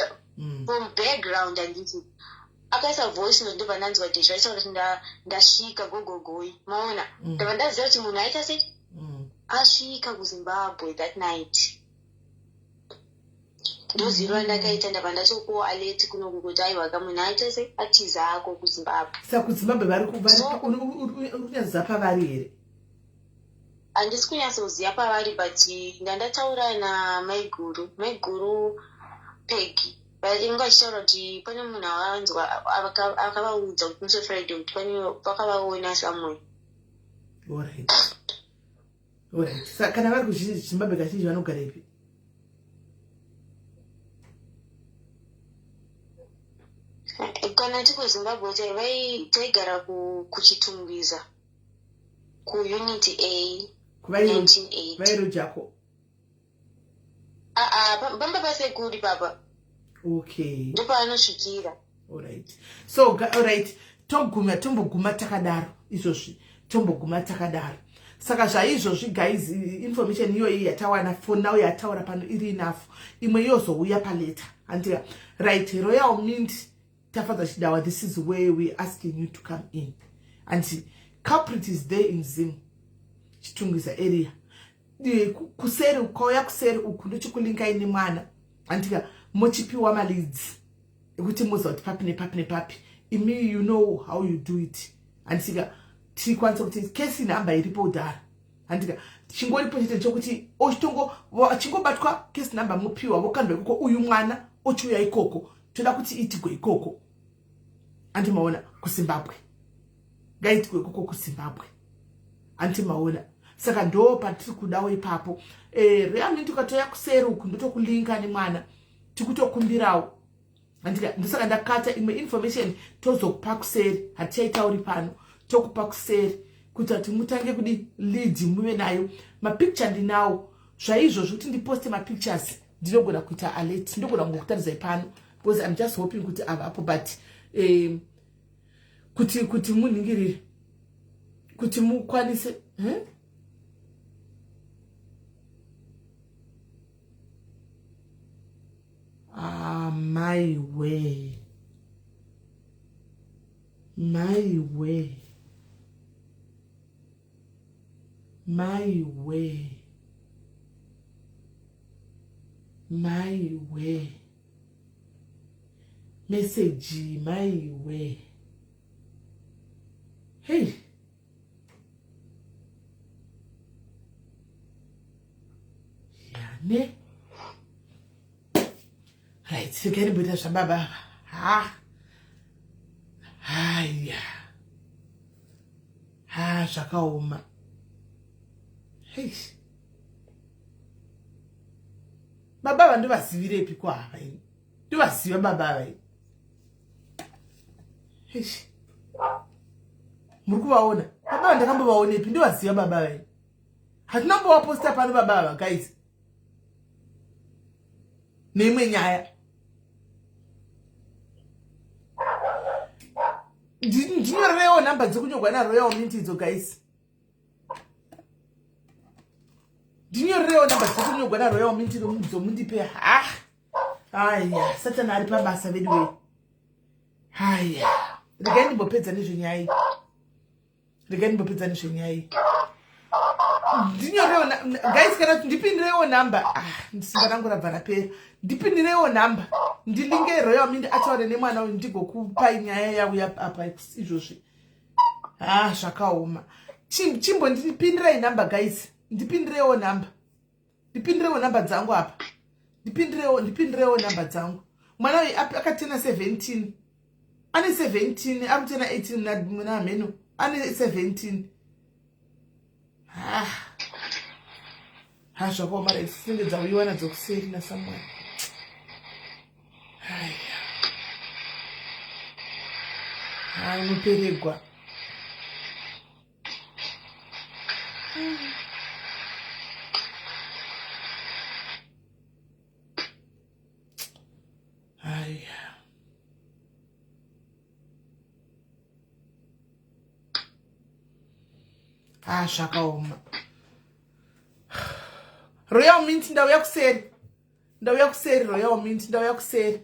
From background handiti akaisa voice note ndobva ndanzwa kuti zvaitaura kuti ndasvika gogogoi maona. Ndabva ndaziva kuti munhu aita sei asvika kuZimbabwe that night. Ndoziva ndakaita ndabva ndatopuwa alert kunoku kuti aiwa ka munhu aita sei atiza ako kuZimbabwe. Saka kuZimbabwe vari uri kunyatsoziva pavari here? Handisi kunyatsoziva pavari but ndandataura namaiguru, maiguru Peggy vainge vachitaura kuti pane munhu avanzwa akavaudza kuti musi weFriday kuti pane vakavaona somewhere. Alright. Alright. Saka kana vari kuZimbabwe kazhinji vanogara ipi? Kana tiri kuZimbabwe taigara kuChitungwiza kuUnit A 1980. Vairojako? Aa, pamba pasekuru ipapa. Okay. Ndopaanosvikira. Alright. So, alright. Toguma, tomboguma takadaro izvozvi. Tomboguma takadaro. Saka zvaizvozvi guys, information iyoyi yatawana for now yataura pano iri enough. Imwe yozouya paleta. Handika. Right, Royal Mint Tafadza Chidawa, this is where we asking you to come in. And culprit is there in Zim. Chitungwiza area. Kuseri ukauya kuseri uku ndochikulinkai nemwana. Handika mochipiwa maleads ekuti moziva kuti papi nepapi nepapi. Imi you know how you do it. Handika tikwanisa kuti case number iripo kudhara. Handika chingoripo chete chokuti ochitongo achingobatwa case number mopiwa vokandwa ikoko uyu mwana ochiuya ikoko. Toda kuti itigwe ikoko. Anti maona kuZimbabwe. Ngaitigwe ikoko kuZimbabwe. Anti maona. Saka ndo patiri kudawo ipapo. Real Mint ukatoya kuseri uku ndotokulinka nemwana. Tikutokumbirawo. Andika ndosaka ndakata imwe information tozokupa kuseri. Hatichaitauri pano. Tokupa kuseri kuita kuti mutange kudi lead muve nayo. Mapicture ndinawo. Zvaizvozvo kuti ndiposte mapictures ndinogona kuita alert. Ndinogona kungokutaridzai pano because I'm just hoping kuti avapo but kuti munhingirire kuti mukwanise my way. My way. My way. My way. Message my way. Hey. Ne. Right, regai ndimboita zvababa. Ha. Haya. Ha, zvakaoma. Hey. Baba ava ndovazivirepi ko ava ini? Ndovaziva baba ava ini. Eish. Muri kuvaona? Baba ava ndakambovaonepi? Ndovaziva baba ava ini. Hatina kumbovaposta pano baba ava guys. Neimwe nyaya. Ndinyorerewo nhamba dzekunyorwa naRoyal Mint idzo guys. Ndinyorerewo nhamba dzekunyorwa naRoyal Mint idzo mundipe. Ha. Aya, Satan ari pabasa vedu wei. Haya. Regai ndimbopedza nezvenyaya iyi. Regai ndimbopedza nezvenyaya iyi. Ndinyorewo guys kana ndipindirewo number. Simba rangu rabva rapera. Ndipindirewo number. Ndilinge Royal Mint ataure nemwana uyu ndigokupai nyaya yauya apa izvozvi. Zvakaoma. Chimbo ndipindirai number guys. Ndipindirewo number. Ndipindirewo number dzangu apa. Ndipindirewo number dzangu. Mwana uyu akatena 17. Ane 17, ari kutena 18 muna mheno. Ane 17. Zvakaoma right. Dzinenge dzauyiwa nadzo kuseri naSamuel. Haya. Unoperegwa. Haya. Ah, zvakaoma. Royal Mint ndauya kuseri. Ndauya kuseri Royal Mint ndauya kuseri.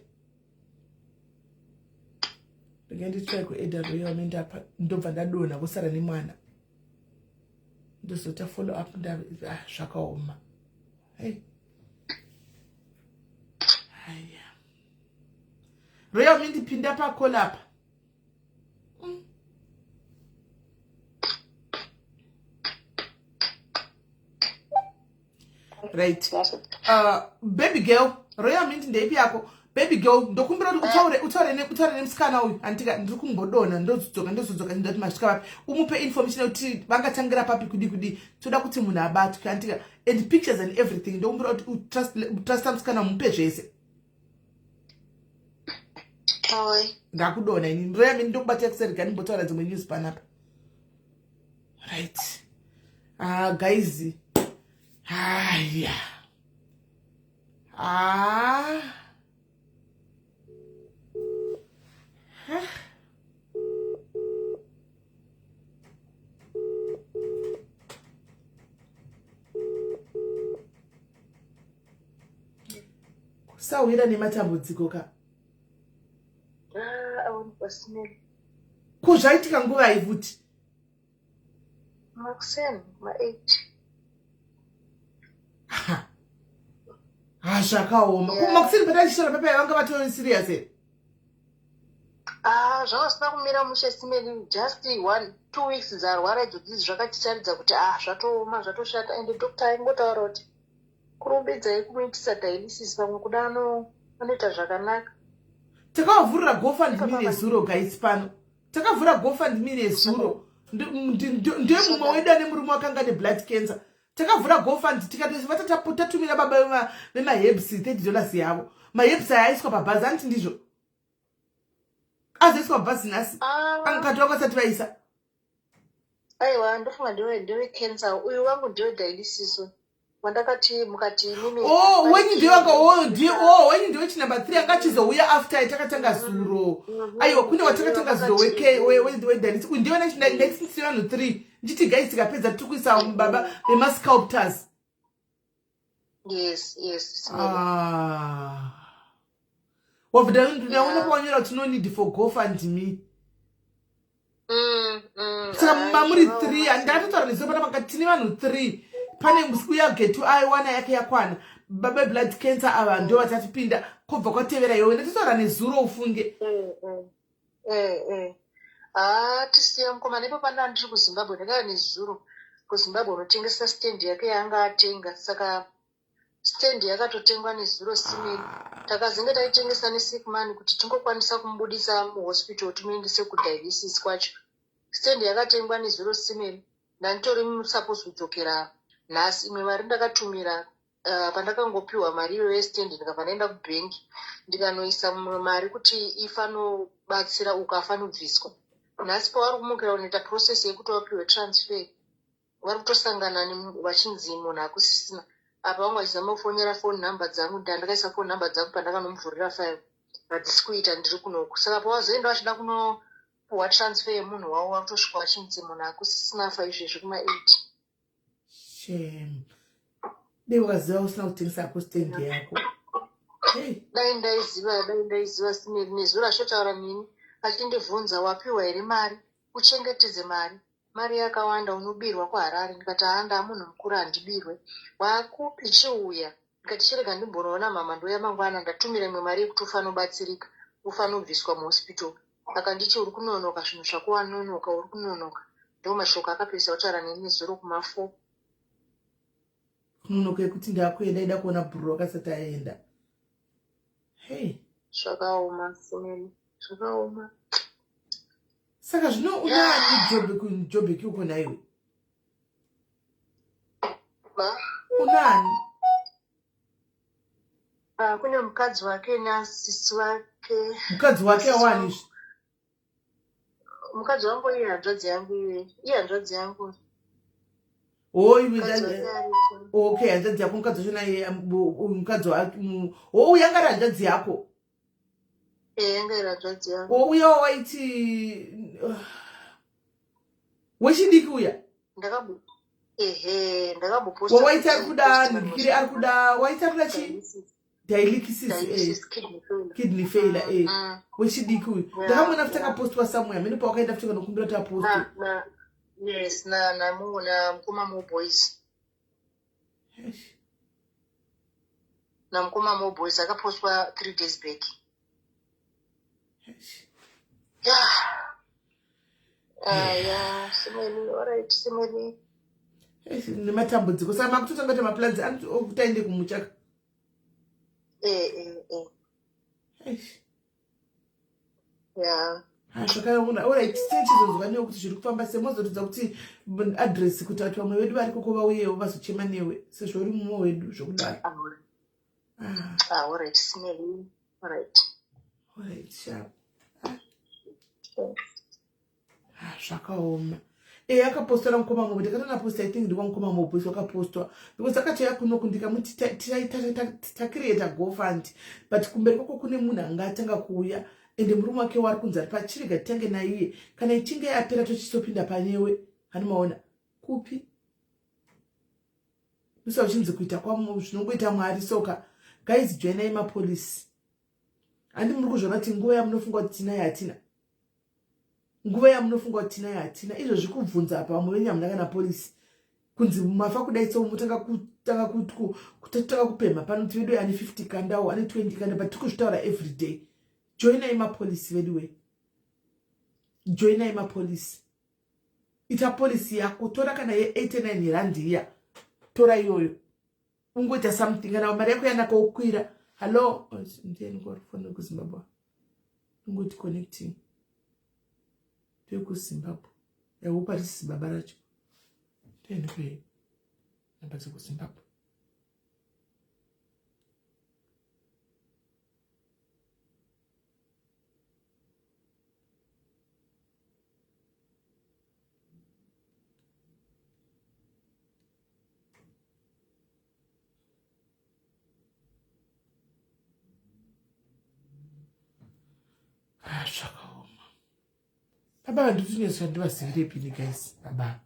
Ndinge nditry kueda Royal Mint apa ndobva ndadonha kusara nemwana. Ndozoita follow up nda ah, zvakaoma. Hey. Haya. Royal Mint pinda pa call apa. Right. Baby girl, Royal Mint ndeipi yako? Baby girl, ndokumbira kuti utaure utaure ne utaure nemusikana uyu. Andika ndiri kumbodonha ndozodzoka ndozodzoka ndati masvika papi. Umupe information yekuti vangatangira papi kudi kudi. Toda kuti munhu abatwe andika and pictures and everything. Ndokumbira kuti utrust trust musikana umupe zvese. Ndakudonha ini. Royal Mint ndokubata kuseri gani mbotaura dzimwe news panapa. Right. Ah guys. Haya. Ah. Ah. Kusawira nematambudziko ka. Ah, Ko zvaitika nguvai futi? Makuseni, ma8. Ha, zvakaoma. Ko makuseni pataichitaura pepa vanga vatori serious here? Ah, zvanga zvisina kumira mushe simeni just 1 2 weeks dzarwara idzodzi zvakatitaridza kuti ah zvatooma zvatoshata and doctor aingotaura kuti kurumbidzai kumuitisa dialysis pamwe kuda anoita zvakanaka. Takavhurira GoFundMe nezuro guys pano. Takavhura GoFundMe nezuro. Ndiye mumwe wedu ane murume wakanga ane blood cancer. Takavhura GoFund tikati tatumira baba vemaherbs $30 yavo. Maherbs aya aiswa pabhazi anti ndizvo. Azoiswa pabhazi nhasi. Angakati vakasati vaisa. Aiwa ndofunga ndewe cancer uyu wangu ndewe dialysis wandakati mukati imimi. Oh, wenyu ndiwe wanga oh ndiye oh wenyu ndiwe chi number 3 anga achizouya after takatanga zuro. Aiwa kune watakatanga zuro we we we we dialysis. Uyu ndiwe ndaiti vanhu 3. Ndichiti guys tikapedza tiri kuisa baba vema sculptors. Yes, yes. Ah. Wabva ndaona pawanyora kuti no need for GoFundMe. Saka mamuri 3 ndakatotaura nezuva pana makati tine vanhu 3 pane uya getu aiwana yake yakwana baba blood cancer ava ndo vachatipinda kobva kwatevera iwe ndatotaura nezuro ufunge. Ah, tisiya mukomana ipo pana ndiri kuZimbabwe ndakauya nezuro kuZimbabwe unotengesa stand yake yaanga atenga saka stand yakatotengwa nezuro simeni takazenge taitengesa nesick money kuti tingokwanisa kumubudisa muhospital timuendese kudialysis kwacho stand yakatengwa nezuro simeni ndanditori suppose kudzokera nhasi imwe mari ndakatumira pandakangopiwa mari iyoyo yestand ndikabva ndaenda kubhengi ndikanoisa mumwe mari kuti ifanobatsira uko afanobviswa nhasi pavari kumukira kunoita process yekuti vapiwe transfer vari kutosangana vachinzi munhu akusisina apa vanga vachizama kufonera phone number dzangu ndandakaisa phone number dzangu pandakanomuvhurira file hadzisi kuita ndiri kunoku saka pavazoenda vachida kunopuhwa transfer yemunhu wavo vakutosvika vachinzi munhu akusisina afa izvezvi kuma8. Shame. Dai wakaziva usina kutengesa ako stand yako. Hey. Dai ndaiziva simeri nezuro achotaura neni achindibvunza wapiwa here mari uchengetedze mari mari yakawanda unobirwa kuHarare ndikati haa ndaa munhu mukuru handibirwe wakupi chiuya ndikati chirega ndimbonoona mama ndouya mangwana ndatumira imwe mari yekuti ufanobatsirika ufanobviswa muhospital akanditi uri kunonoka zvinhu zvako wanonoka uri kunonoka ndo mashoko akapedzisa kutaura neni nezuro kuma4. Kunonoka yekuti ndakuenda ida kuona bhuru akasati aenda. Hey. Zvakaoma simeni zvakaoma. Saka zvino unani job Jobek uko naiwe? Unani? Kune mukadzi wake nasisi wake. Mukadzi wake awani izvi? Mukadzi wangu iye hanzvadzi yangu iye. Iye hanzvadzi yangu. Oh, okay, hanzvadzi yako mukadzi wacho naye mukadzi wake. Oh, uyu anga ari hanzvadzi yako. Eh, anga iri hanzvadzi yangu. Oh, uya waiti wechidiki uya. Ehe, ndakamboposta. Wawaiti ari kuda nhikiri, ari kuda, waiti ari kuda chii? Dialysis, eh. Kidney failure, eh. Wechidiki uyu. Ndakamuona futi akapostwa somewhere, mene pawakaenda futi kanokumbira kuti apostwe. Yes, na na mu na mukoma mo boys. Eish. Na mukoma mo boys akapostwa 3 days back. Eish. Yeah. Ah, yeah, simeni, alright, simeni. Eish, nematambudziko. Saka makutotanga kuita maplans okuti aende kumuchaka. Eh, eh, eh. Eish. Yeah. Ah, zvakaona. Alright, tichizonzwa newe kuti zviri kufamba sei. Mozotiudza kuti address kuti vati vamwe vedu vari koko vauyewo vazochema newe sezvo uri mumwe wedu zvokudaro. Ah. Ah, alright, simeni. Alright. Alright, sharp. Ah. Ah, zvakaoma. Eh, akapostora mukoma Mobo. Ndakatoona post, I think ndikwa mukoma Mobo isu akapostwa. Because akatouya kunoku ndikamuti tacreata GoFund. But kumberi kwako kune munhu anga atanga kuuya. Ende murume wake wari kunzi ari pachirega titange naiye. Kana ichinge yapera tochizopinda panewe. Hani maona? Kupi? Musa uchinzi kuita kwamu zvinongoita Mwari soka. Guys, joinai mapolisi. Handi muri kuzviona kuti nguva yamunofunga kuti tinayo hatina. Nguva yamunofunga kuti tinayo hatina. Izvo zvikubvunza apa vamwe venyu hamuna kana polisi. Kunzi mafa kudai so motanga kutanga kutanga kupemha pano kuti vedu ane 50 kandawo ane 20 kanda, but tiri kuzvitaura every day. Joinai mapolisi vedu we. Joinai mapolisi. Ita polisi yako, tora kana ye 89 rand iya. Tora iyoyo. Ungoita something kana mari yako yanaka ukwira. Hello, ndiani kwa phone ku Zimbabwe? Ungoti connecting. Ndiko Zimbabwe. I hope harisi baba racho. Ndiani kwe namba dzeko Zimbabwe. Ah, zvakaoma. Baba vanditinyeswa ndivazivirepi ni guys, baba.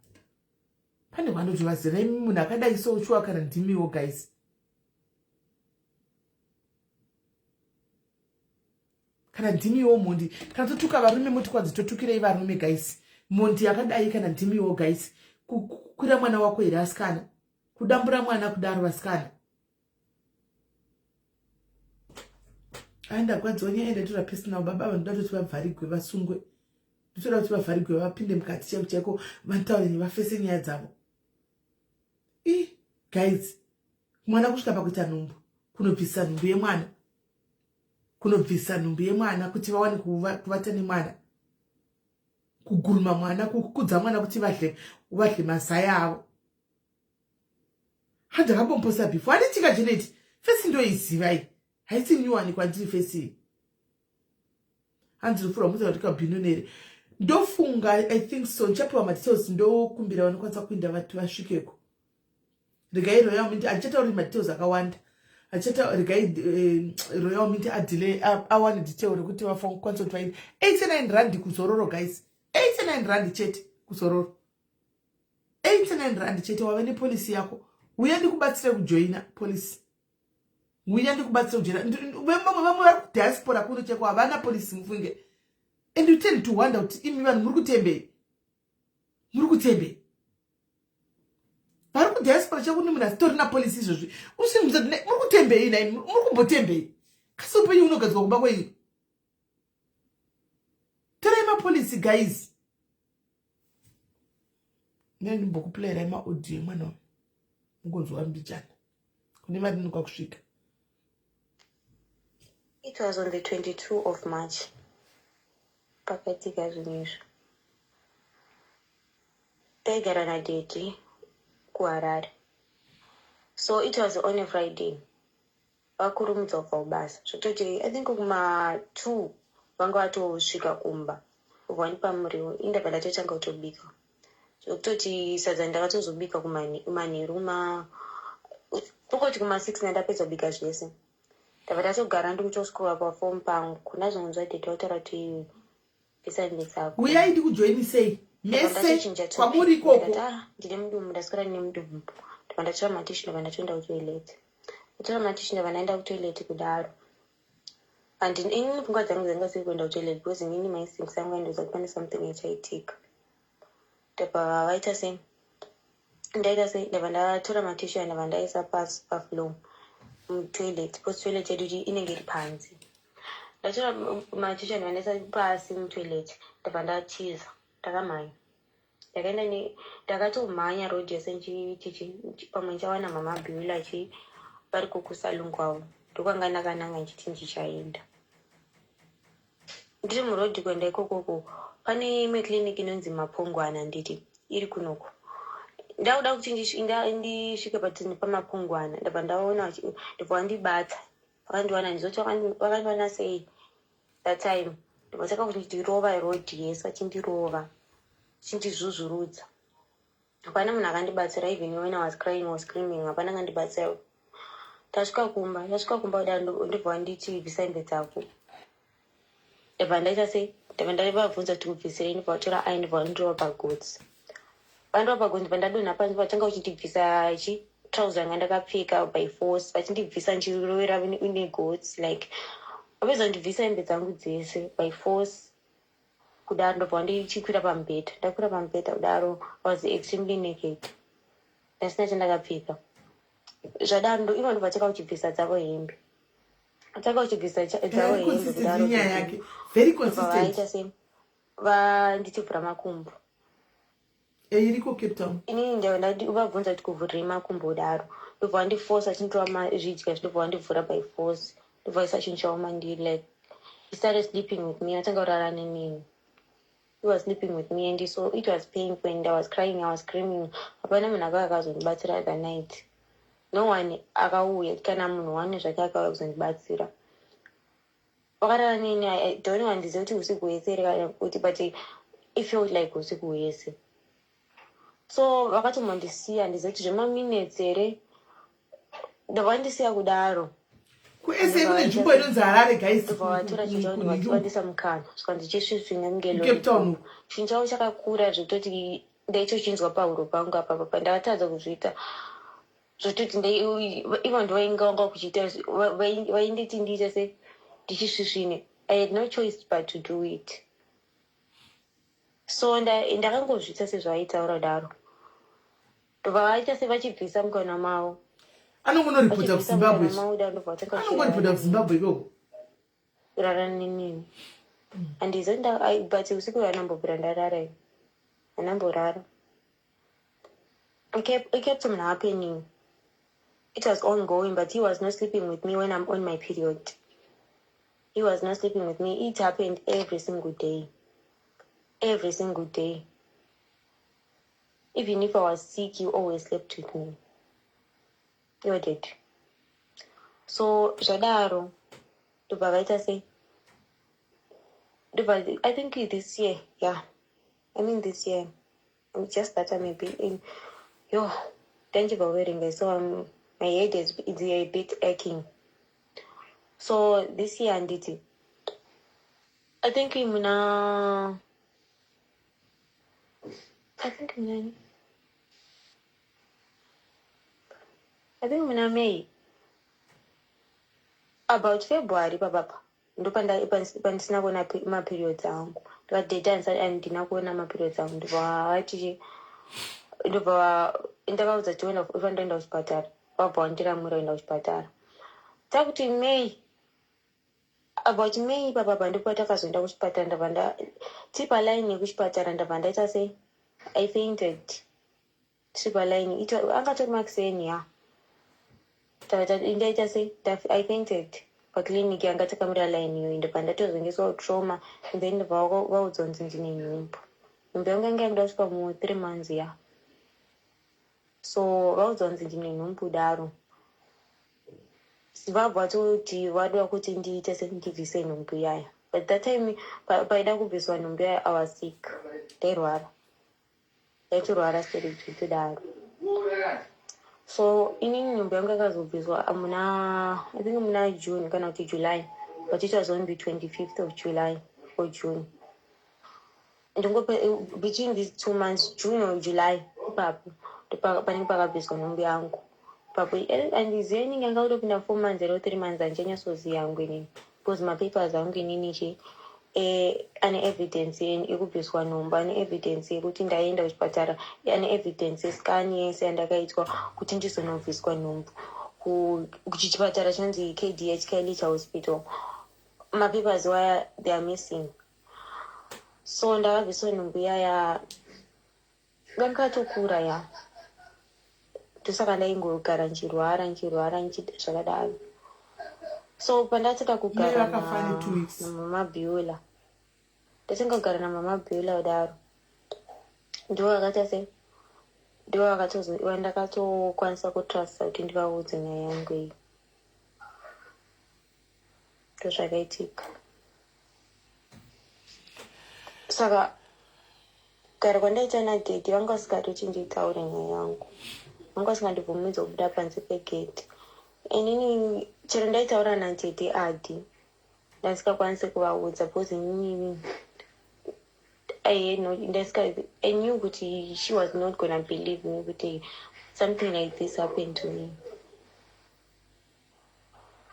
Pane vandotivazira imi munhu akadai so shuwa kana ndimiwo guys. Kana ndimiwo mhondi, kana totuka varume moti kwanzi totukirei varume guys. Mhondi yakadai kana ndimiwo guys. Kukwira mwana wako here asikana? Kudambura mwana kudaro vasikana. Aenda kwanzi wanyaya ndatora personal baba vanhu ndoda kuti vavharigwe vasungwe. Ndotoda kuti vavharigwe vapinde mukati chaiko chaiko vataure nevafese nyaya dzavo. I guys, mwana kusvika pakuita nhumbu, kunobvisa nhumbu yemwana. Kunobvisa nhumbu yemwana kuti vawane kuvata nemwana. Kuguruma mwana, kukudza mwana kuti vadle mazai avo. Hanzi akambomposta before. Handitika Janet, fesi ndoizivai. Haisi nyuwani kwandiri fesi iyi. Hanzi rufu rwamuita kuti kabhinonere. Ndofunga, I think so. Ndichapiwa madetails ndokumbira vanokwanisa kuinda vati vasvikeko. Regai Royal Mint, handichatauri madetails akawanda. Handichata regai Royal Mint adile awane detail rekuti vakwanise kuti vainde. 89 rand kuzororo guys. 89 rand chete kuzororo. 89 rand chete wave nepolisi yako. Uya ndikubatsire kujoina polisi. Uya ndikubatsire kujoina. Vamwe vari kudiaspora kuno cheko havana polisi mufunge. And you tend to wonder kuti imi vanhu muri kutembei? Muri kutembei? Vari kudiaspora cheko kune munhu asitorina polisi izvozvi. Usinibvunza kuti muri kutembei nai? Muri kumbotembei? Kasi upenyu hunogadzirwa kumba kwenyu. Torai mapolisi guys. Ndimbokuplayirai maaudio emwana uyu. Mugonzwa mbijana. Kune varinuka kusvika. It was on the 22 of March. Pakaitika zvinhu izvi. Taigara nadaddy kuHarare. So it was on a Friday. Vakurumidza kubva kubasa. Zvototi I think kuma 2 vanga vatosvika kumba. Ubva wandipa muriwo. Ini ndabva ndatotanga kutobika. Zvekutoti sadza ndakatozobika kumanheru kuma kungoti kuma 6 ndandapedza kubika zvese. Ndabva ndatogara ndikutoscrolla pafoni pangu. Ndazongonzwa daddy vataura kuti bvisa hembe dzako. Uyai ndikujoinisei. Mese kwamuri ikoko. Ah, ndine mudumbu, ndaswera ndine mudumbu. Ndobva ndatora matishu, ndobva ndatoenda kutoilet. Ndatora matishu, ndobva ndaenda kutoilet kudaro. And inini pfungwa dzangu dzanga dziri kuenda kutoilet because inini mainstincts angu aindiudza kuti pane something ichaitika. Ndobva vaita sei, ndaita sei, ndabva ndatora matishu aya, ndabva ndaisa pasi pafloor mutoilet, because toilet yedu inenge iri panze. Ndatora matishu aya, ndabva ndaisa pasi mutoilet, ndabva ndatiza. Ndakamhanya, ndakaenda ndakatomhanya road yese ndichiti pamwe ndichawana Mama Bula chi vari kukusalon kwavo. Ndokwanga ndakananga ndichiti ndichaenda. Ndiri murodhi kuenda ikokoko, pane imwe clinic inonzi Mapongwana, nditi iri kunoko. Ndakuda kuti ndisvike patini paMapongwana, ndabva ndaona ndobva vandibata. Vakandiwana, ndizoti vakandiwana sei that time. Ndobva tanga kundirova rodhi yese, vachindirova, vachindizvuzvurudza. Hapana munhu akandibatsira. Even when I was crying or screaming, hapana akandibatsira. Tasvika kumba, ndasvika kumba kudaro, ndobva vanditi, "Bvisa hembe dzako." Ndabva ndaita sei, ndabva ndavabvunza kuti kubvisirei. Ndobva vatora ai, ndobva vandirova pagotsi. Vandirova pagotsi, ndobva ndadonha panze. Vatanga kuchindibvisa chi trouser yanga ndakapfeka by force, vachindibvisa ndichirovera negotsi. Like, vapedza kundibvisa hembe dzangu dzese by force kudaro, ndobva ndichikwira pamubhedha. Ndakwira pamubhedha kudaro, I was extremely naked, ndasina chandakapfeka. Zvadaro ivo ndobva tanga kuchibvisa dzavo hembe, tanga kuchibvisa dzavo Very hembe consistent kudaro. nenyaya yake, very Ndobva consistent. vaita sei, vandichivhura makumbo. Iriko Cape Town. Inini ndavabvunza kuti kuvhurirei makumbo kudaro. Ndobva vandifosa, achinditora zvidya, ndobva vandivhura by force, ndobva vaisa chinhu chavo mandiri. Like, he started sleeping with me. Atanga kurara nenini. He was sleeping with me and so it was painful and I was crying, I was screaming. Hapana munhu akauya akazondibatsira the night. No one akauya, kana munhu one zvake akauya kuzondibatsira. Vakarara neni. I don't know, handizivi kuti usiku hwese here kana kuti, but it felt like usiku hwese. So vakatombondisiya, handizivi kuti zvemaminutes here, ndobva vandisiya kudaro. KuSA kune nzvimbo inonzi Harare, guys. Ndobva vatora chinhu chavo, ndobva vachivandisa mukanwa, svika ndichisvisvinya kunge Cape Town. lollipop. Chinhu chavo chakakura zvekutoti ndaitochinzwa pahuro pangu apapa. Pandakatadza kuzviita zvototi ivo ndovainga vanga kuchiita, vainditi ndiite se ndichisvisvine. I had no choice but to do it. So ndakangozviita sezvavaitaura kudaro. Ndobva vaita sevachibvisa mukanwa mavo. Anongonoripota Vachibvisa kuZimbabwe. mukanwa mavo kudaro, ndobva vatanga Anongoripota kuZimbabwe ikoko. Kurara nenini handizo, but usiku hanambobvira ndarara ini, handamborara. It kept on happening. It was ongoing, but he was not sleeping with me when I'm on my period. He was not sleeping with me. It happened every single day, every single day. Even if I was sick, he always slept with me. You're dead. So zvadaro, ndobva vaita sei, ndobva, I think this year, yeah, I mean this year, just that I'm a bit in, yo, ndanchibva kuverenga, so my head is a bit aching. So this year, handiti, I think muna, I think muna, I think muna May, about February papapa, ndopandisina kuona maperiods angu. Ndikadheta, handina kuona maperiods angu. Ndobva vati, ndobva ndavaudza kuti vandoenda kuchipatara. Vabva vandiramwira kuenda kuchipatara. Takuti May, about May papapa, ndipo takazoenda kuchipatara. Ndabva nda tiri palaini yekuchipatara, ndabva ndaita sei, I fainted tiri palaini. Angatori makuseni ya. Ndaita sei, I fainted paclinic yanga takamira line iyoyo. Ndobva ndatozongeswa trauma and then ndobva vaudzwa kunzi ndine nhumbu. Nhumbu yangu yanga yakuda kusvika mu3 months ya. So vaudzwa kunzi ndine nhumbu daro, vabva vatoti vada kuti ndiite sendibvise nhumbu yaya. But that time paida kubviswa nhumbu yaya, I was sick, ndairwara, ndaitorwara stereki kudaro. So inini nhumbu yangu yakazobviswa muna, I think muna June kana kuti July, but it was on the 25th of July or June. Ndingope between these 2 months, June or July ipapo, panenge pakabviswa nhumbu yangu ipapo. Handizive, inenge yanga kutopinda 4 months here, 3 months, handichanyatsoziva yangu inini, because mapapers angu inini chi ane evidence yekubviswa nhumbu, ane evidence yekuti ndaenda kuchipatara, ane evidence yescan yese yandakaitwa kuti ndizonobviswa nhumbu kuchipatara chinonzi KDH, Khayelitsha Hospital. Mapapers waya, they are missing. So ndakabviswa nhumbu yaya ndakatokura ya, ndosaka ndaingogara nchirwara, nchirwara, nchida zvakadaro. So pandatoda kugara vakafa ne 2 weeks. Namama Bula, ndatanga kugara namama Bula kudaro, ndo vakaita sei, ndo ndakatokwanisa kutrusta kuti ndivaudze nyaya yangu iyi. Ndozvakaitika. Saka kugara kwandaita nadaddy, vanga vasingatoti nditaure nyaya yangu, vanga vasingandibvumidza kubuda panze pegate. Inini chero ndaitaura nadaddy adi, ndasingakwanisi kuvaudza because inini I had no, I knew kuti she was not gonna believe me kuti something like this happened to me.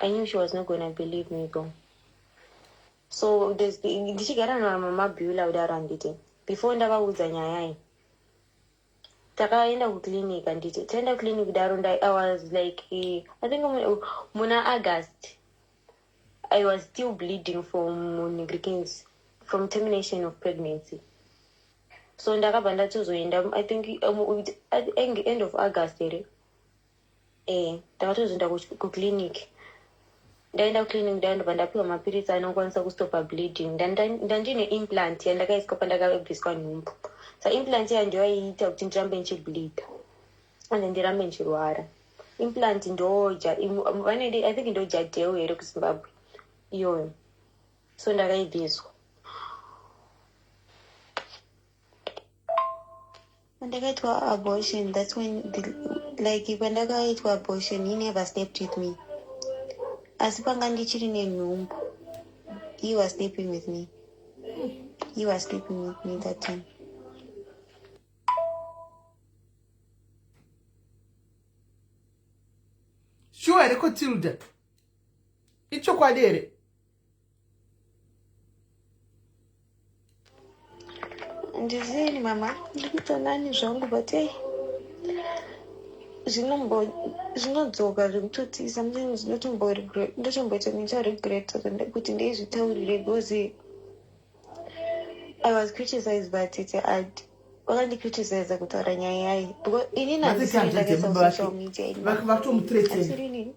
I knew she was not gonna believe me though. So ndichigara namama Bula kudaro, handiti, before ndavaudza nyaya iyi, takaenda kuclinic, handiti? Taenda kuclinic kudaro, I was like, I think muna August, I was still bleeding from Nigrikins, from termination of pregnancy. So ndakabva ndatozoenda, I think at end of August here, ndakatozoenda kuclinic. Ndaenda kuclinic, ndaendobva ndapiwa mapiritsi anokwanisa kustopa bleeding. Ndandine implant yandakaiswa pandakabviswa nhumbu. Sa implant iya ndiyo yaiita kuti ndirambe ndichibleeda and ndirambe ndichirwara. Implant ndoja vanoidi, I think ndo Jadelle here kuZimbabwe iyoyo. So ndakaibviswa. Pandakaitwa abortion, that's when the, like pandakaitwa abortion, he never slept with me. Asi panga ndichiri nenhumbu, he was sleeping with me. He was sleeping with me that time. Shuwa here, Cotilda? Ichokwadi here? Ndizini mama, ndikuita nani zvangu, but ei, zvinodzoka zvekutoti sometimes ndotomboita ndicharegreta kuti ndeizvitaurire, because I was criticized by tete Ad. Vakandicriticiza kutaura nyaya yayi because inini handisiri ndakaisa kusocial media. Vakutomuthreatena. Asi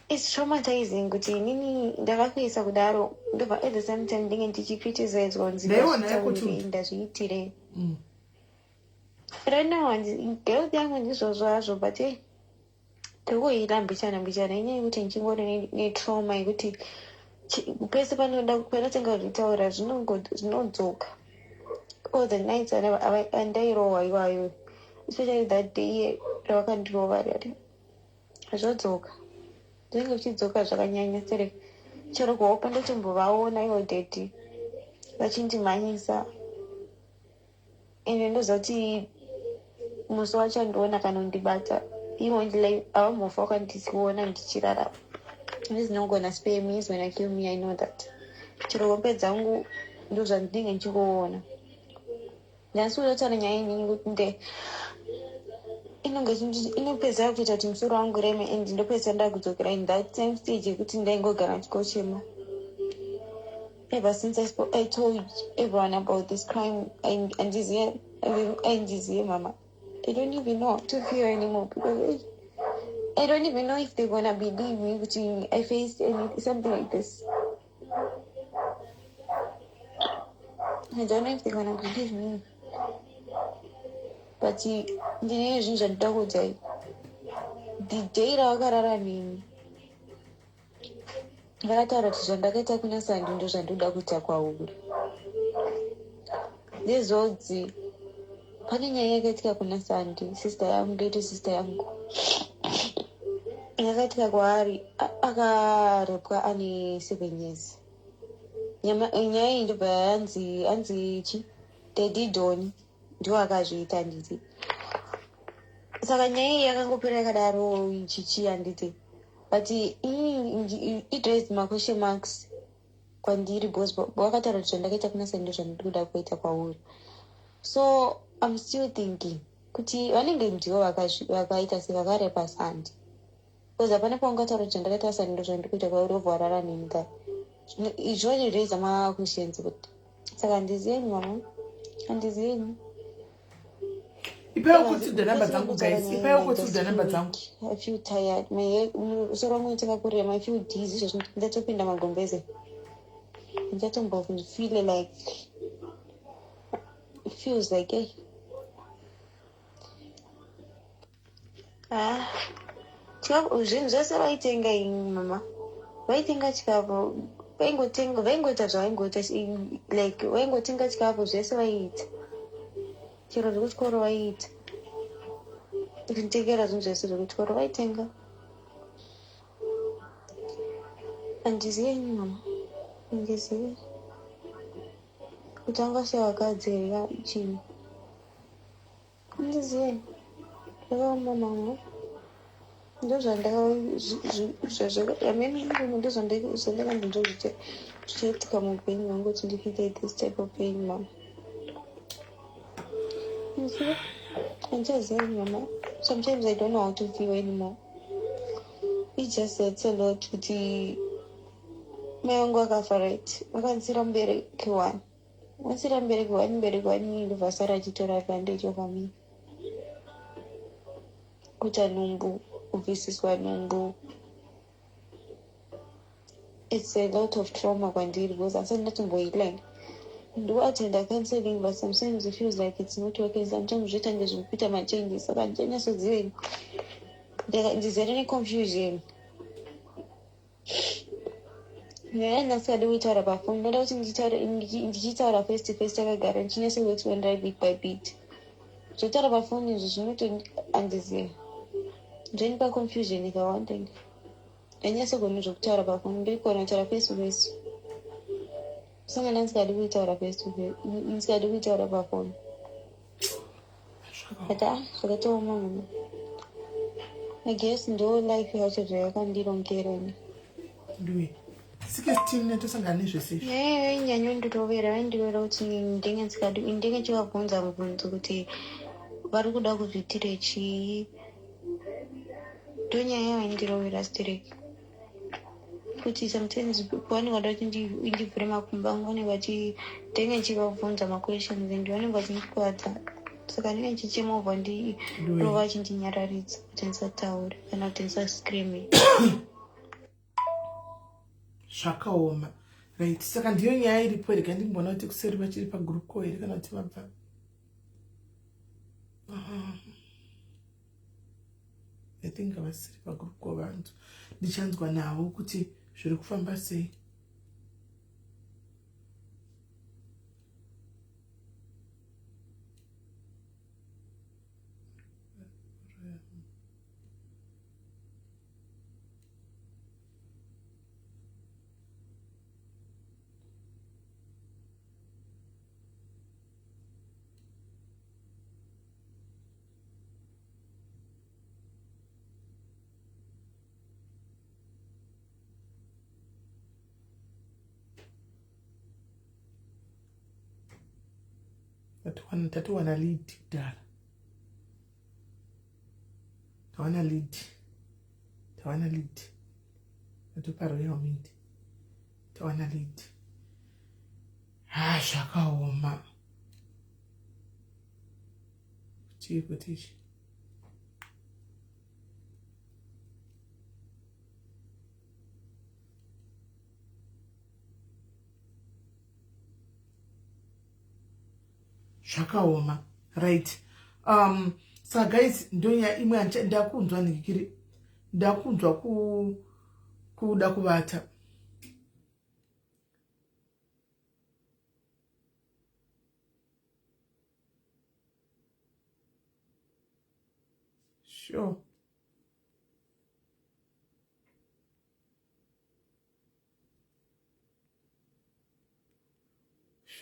it's traumatizing kuti inini ndakakuisa kudaro, ndobva at the same time ndinge ndichicriticizewa kunzi Ndaiona yako. Ndazvitaurire, ndazviitire. Right now health yangu ndizvozvo hazvo, but hey, ndikuhila mbichana mbichana, inyaya yekuti ndichingori netrauma yekuti pese panoda panotanga kuzvitaura zvinodzoka. All the nights andairohwa iwayo, especially that day ravakandirova rari, zvodzoka, zvinenge zvichidzoka zvakanyanya sere. Chero kuhope ndotombovaona ivo daddy vachindimhanyisa, ende ndoziva kuti musi wachandiona kana kundibata, he won't like, havambofa wakandisiona ndichirarama. He's not gonna spare me, he's gonna kill me, I know that. Chero hope dzangu ndo zvandinenge ndichikuona. Nhasi unotaura nyaya inini kuti nde inonge inopedza kuita kuti musoro wangu reme, and ndopedza ndakudzokera in that same stage yekuti ndaingogara ndichikochema. Ever since I told everyone about this crime, andiziye, andiziye mama, I don't even know how to feel anymore, because I don't even know if they're gonna believe me kuti I faced something like this. I don't know if they're gonna believe me, but ndine zvinhu zvandinoda kuudzai. The day ravakarara neni, vakataura kuti zvandakaita kuna Sandi ndo zvandinoda kuita kwauri. Nezodzi pane nyaya yakaitika kuna Sandi, sister yangu, ndoiti sister yangu, yakaitika kwaari. Akarepwa ane 7 years. Nyaya iyi ndobva yanzi anzi chi Daddy Don ndiwo akazviita handiti. Saka nyaya iyi yakangopera yakadaro chichi handiti. But ini it raised ma question marks kwandiri because wakataura kuti zvandakaita kuna Sani ndozvandiri kuda kuita kwauri. So I'm still thinking kuti vanenge ndivo vakaita sevakarepa Sandi. Because hapana paungataura kuti zvandakaita Sani ndozvandiri kuita kwauri wobva warara neni ka. Izvoni raise ma questions kuti saka handizivi mama handizivi. Ipaiwo kutsuda namba dzangu guys, ipaiwo kutsuda namba dzangu. I feel tired. My head, musoro wangu unotanga kurema. I feel dizzy izvozvi ndatopinda magombeze. Ndichatombo feel like it feels like eh. Ah, chikafu zvinhu zvese vaitenga ini mama vaitenga chikafu vaingotenga vaingoita zvavaingoita like vaingotenga chikafu zvese vaiita chero zvekuchikoro vaiita kunditengera zvinhu zvese zvekuchikoro vaitenga handizive ini mama handizive kuti angasiya vakadzi here chii Handizive zvakaoma mama ndozvandakaamene ndozvandakambonzwa zvichaitika muupenyu hwangu kuti ndifite this type of pain mama handichazivi mama sometimes I don't know how to feel anymore it just hurts a lot kuti mai vangu vakafa right vakansira mubereki one Wasira mubereki wani mubereki wani ndobva asara achitora advantage over me kuita nhumbu kubvisiswa nhumbu it's a lot of trauma kwandiri because asati ndatomboila ndikuatenda counseling but sometimes it feels like it's not working sometimes zvoita kunge zviri kuita machanges saka ndichanyasoziva ndizere neconfusion Nyaya ndasingadi kuitaura pafoni ndoda kuti ndichitaura face to face takagara ndichinyatso kuexplainira bit by bit zvotaura pafoni izvi zvinoto andiziva zvonipa confusion ikawanda anyatsogoni zvokutaura pafoni ndikona kutaura face to face sanga ndandisingadi kuitaura face to face ndisingadi kuitaura pafoni but ah zvakatooma mama I guess ndo life yacho zvayakandirongera ini ndiwe 16 netosangana nezvese izvi nyaya vainyanyondirovera vaindirovera kuti ndenge ndisingadi ndenge chivabvunza mubvunzo kuti vari kuda kuzviitire chii ndonyaya yavaindirovera stereki kuti sometimes vanenge vada kuti ndivhure makumbo angu vanenge vachi ndenge ndichivabvunza maquestions and vanenge vachindikuvadza saka ndinenge ndichichema obva ndirova vachindinyararidza kuti ndisataure kana kuti ndisascreame Zvakaoma right saka ndiyo nyaya iripo here kandimboona kuti kuseri vachiri pagroup call here kana kuti vabva I think havasiri pagroup call vanhu ndichanzwa navo kuti zviri kufamba sei. Tatowana lead kudhara tawana lead tawana lead tatopa royal mint tawana lead ha zvakaoma chii kuti ichi zvakaoma right sa guys ndonya imwe ndakunzwa ndikiri ndakunzwa kuda kuvata sure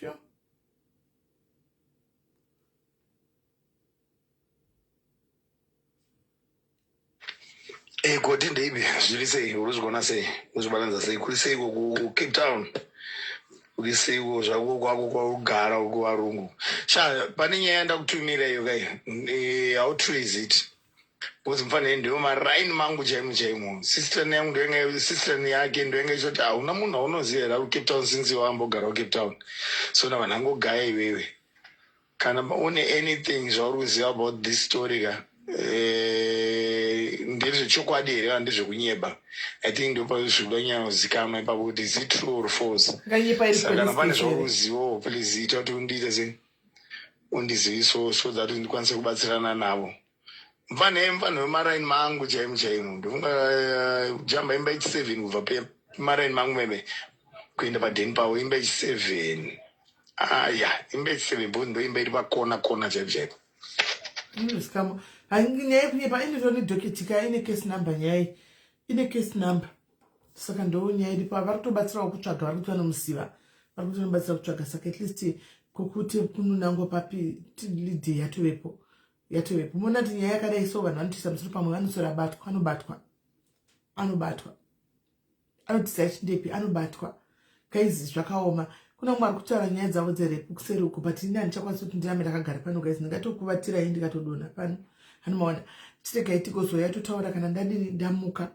Sure. Hey, Godi ndeipi zviri sei uri kuzvigona sei uzvibatanidza sei kuri seiko kucape town kuri seiko zvako kwako kwaugara kuvarungu sha pane nyaya yandakutumira iyo kai eh, how true is it because mufanire ndiyo maraini mangu chaimo chaimo sister yangu ndoyanga sister yake ndoyanga ichoti hauna munhu aunoziva here kucape town since wambogara kucape town so na vanhu angogaya iwewe kana une anything zvauri kuziva about this story ka eh, ndezvechokwadi here kana ndezvekunyeba i think ndopazvikuda kunyanya kuzikanwa ipapo kuti is it true or false saka kana pane zvauri kuzivawo please ita kuti undiite se undizivisewo so that ndikwanise kubatsirana navo mfanhe mfanhe wemaraini mangu chaimo chaimo ndofunga eh, jamba imba ichi seven kubva pemaraini mangu meme kuenda padeni pavo imba ichi seven aya ah, imba ichi seven because ndoimba iri pakona kona chaipo chaipo Inosikamu. Nyaya yekunyepa inoitwa nedoketika ine case number nyaya ine case number saka ndo nyaya iripo vari kutobatsirawo kutsvaga vari kuti vanomuziva vari kuti vanobatsira kutsvaga saka at least kokuti kunonangwa papi lead yatovepo yatovepo moona kuti nyaya yakadai so vanhu vanotoisa musoro pamwe vanosora batwa anobatwa anobatwa anotiza achindepi anobatwa guys zvakaoma kuna mumwe ari kutaura nyaya dzavo dzerepu kuseri uko but ini handichakwanisi kuti ndirambe ndakagara pano guys ndingatokuvatirayi ndikatodonha pano hanomaona chiregai tigozoya totaura kana ndadini ndamuka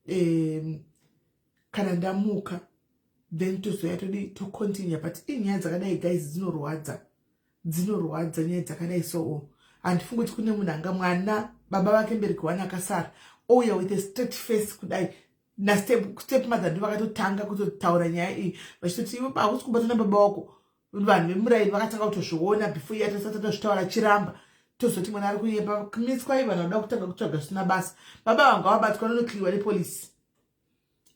um, kana ndamuka then tozoya todii tocontinue but inyaya dzakadai guys dzinorwadza dzinorwadza nyaya dzakadai soo handifungi kuti kune munhu anga mwana baba vake mbereki wani akasara ouya with a straight face kudai nastep mother ndo vakatotanga kutotaura nyaya iyi vachitoti iwe hausi kubatana baba wako vanhu vemuraini vakatanga kutozviona before iye atasati atozvitaura chiramba tozoti mwana ari kunyepa miswai vanhu vanoda kutanga kutsvaga zvisina basa baba vanga vabatwa nonokliwa nepolisi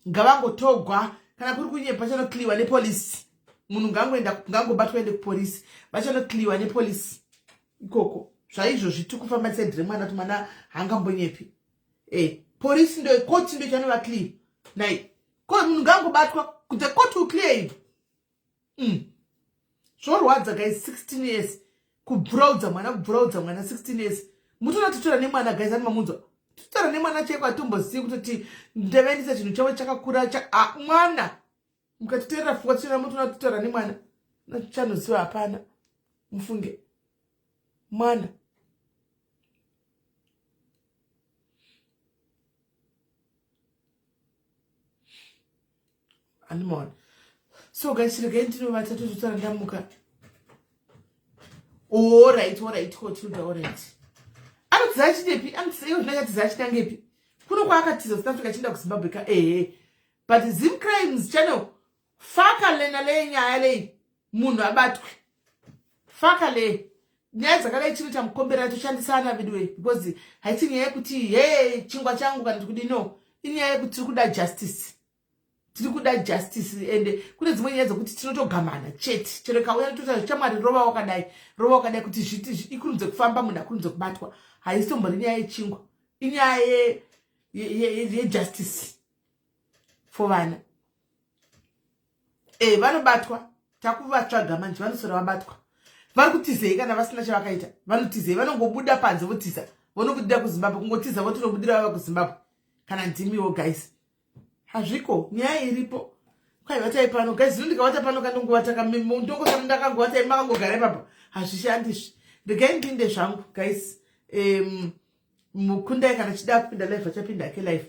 ngavangotogwa kana kuri kunyepa vachanokliwa nepolisi munhu ngangoenda ngangobatwa ende kupolisi vachanokliwa nepolisi ikoko zvaizvozvi tiri kufamba tisaidhire mwana kuti mwana haangambonyepi e eh, polisi ndo koti ndo ichanovaclear nai ko munhu ngangobatwa the court will clear him mm. zvorwadza guys 16 years kubvuraudza mwana kubvuraudza mwana 16 years mutoda titora nemwana guys ani mamunzwa titora nemwana chaiko atombozivi kutoti ndavaendesa chinhu chavo chakakura cha, ah, mwana mukatiterera pfungwa tichona mutoda titora nemwana chanoziva hapana mufunge mwana andimaona so guys regai ndinovata tozotaura ndamuka orit orit kotilda orit anotiza achidepi anotiza achinangepi kuno kwaakatiza south africa achienda kuzimbabwe ka ehe but zim crimes channel faka lena leyi nyaya leyi munhu abatwe faka le nyaya dzakadai chinoita mukombera toshandisana veduwe because haisi nyaya yekuti he chingwa changu kana kuti no inyaya yekuti tiri kuda justice tiri kuda justice and kune dzimwe nyaya dzekuti tinotogamana chete chero kauya toita chamwari rova wakadai rova wakadai kuti zviti ikurumidze kufamba munhu akurumidze kubatwa haisitombori nyaya yechingwa inyaya yejustice for vana e vanobatwa takuvatsvaga manje vanoswera vabatwa vari kutizei kana vasina chavakaita vanotizei vanongobuda panze votiza vonobudira kuzimbabwe kungotiza votinobudira vava kuzimbabwe kana ndimiwo guys hazviko nyaya iripo kwai vatai pano guys zvino ndikavata pano kandongovata kamndongosana ndakangovata makangogara ipapo hazvishandi izvi regai ndinde zvangu guys um, mukundai kana chida kupinda live achapinda ake live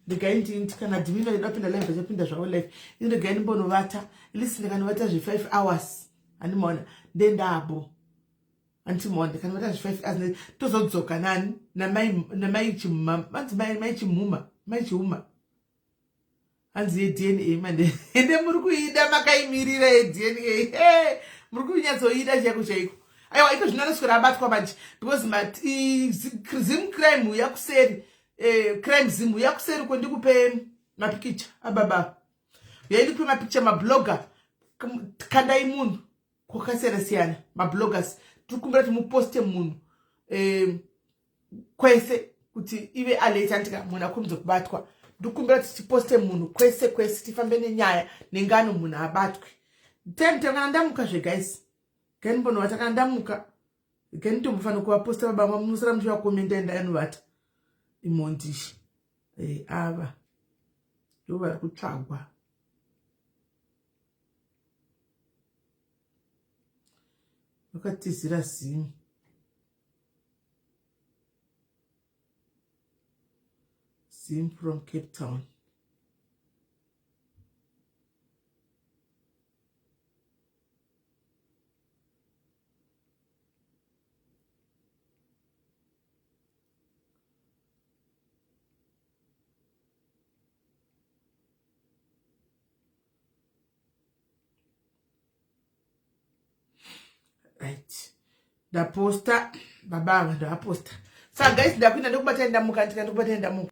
regai ndindi kana dhimino ida kupinda live achapinda zvavo live ini regai ndimbonovata at least ndikanovata zve5 hours handimaona ndendabo handimaona ndikanovata zve5 hours tozodzoka nani namai chimuma manzi mai chimuma mai chiuma hanzi yedna mande ende muri kuida makaimirira yedna hey, muri kunyatsoida chaiko chaiko aiwa iko zvino anoswera abatwa manje because zim crime huya kuseri eh, crime zim huya kuseri uko ndikupe mapikicha ababa uyai ndikupe mapikicha mablogger kandai munhu kwakasiyana siyana mabloggers tiri kumbira kuti muposte munhu eh, kwese kuti ive alert andika munhu akurumidze kubatwa ndikumbira kuti tiposte munhu kwese kwese tifambe nenyaya nengano munhu abatwe Time takana ndamuka zve guys. Kanimbonovata kana ndamuka. Kanitombofana kuvaposta baba munosara muchivakomenda enda anovata. Imhondi eh, ava ndo vari kutsvagwa. Vakatizira Zim. Zim from Cape Town. Right, ndaposta baba ava, ndavaposta. Saka guys, ndakuenda ndokubata ndamuka, ndika ndokubata ndamuka.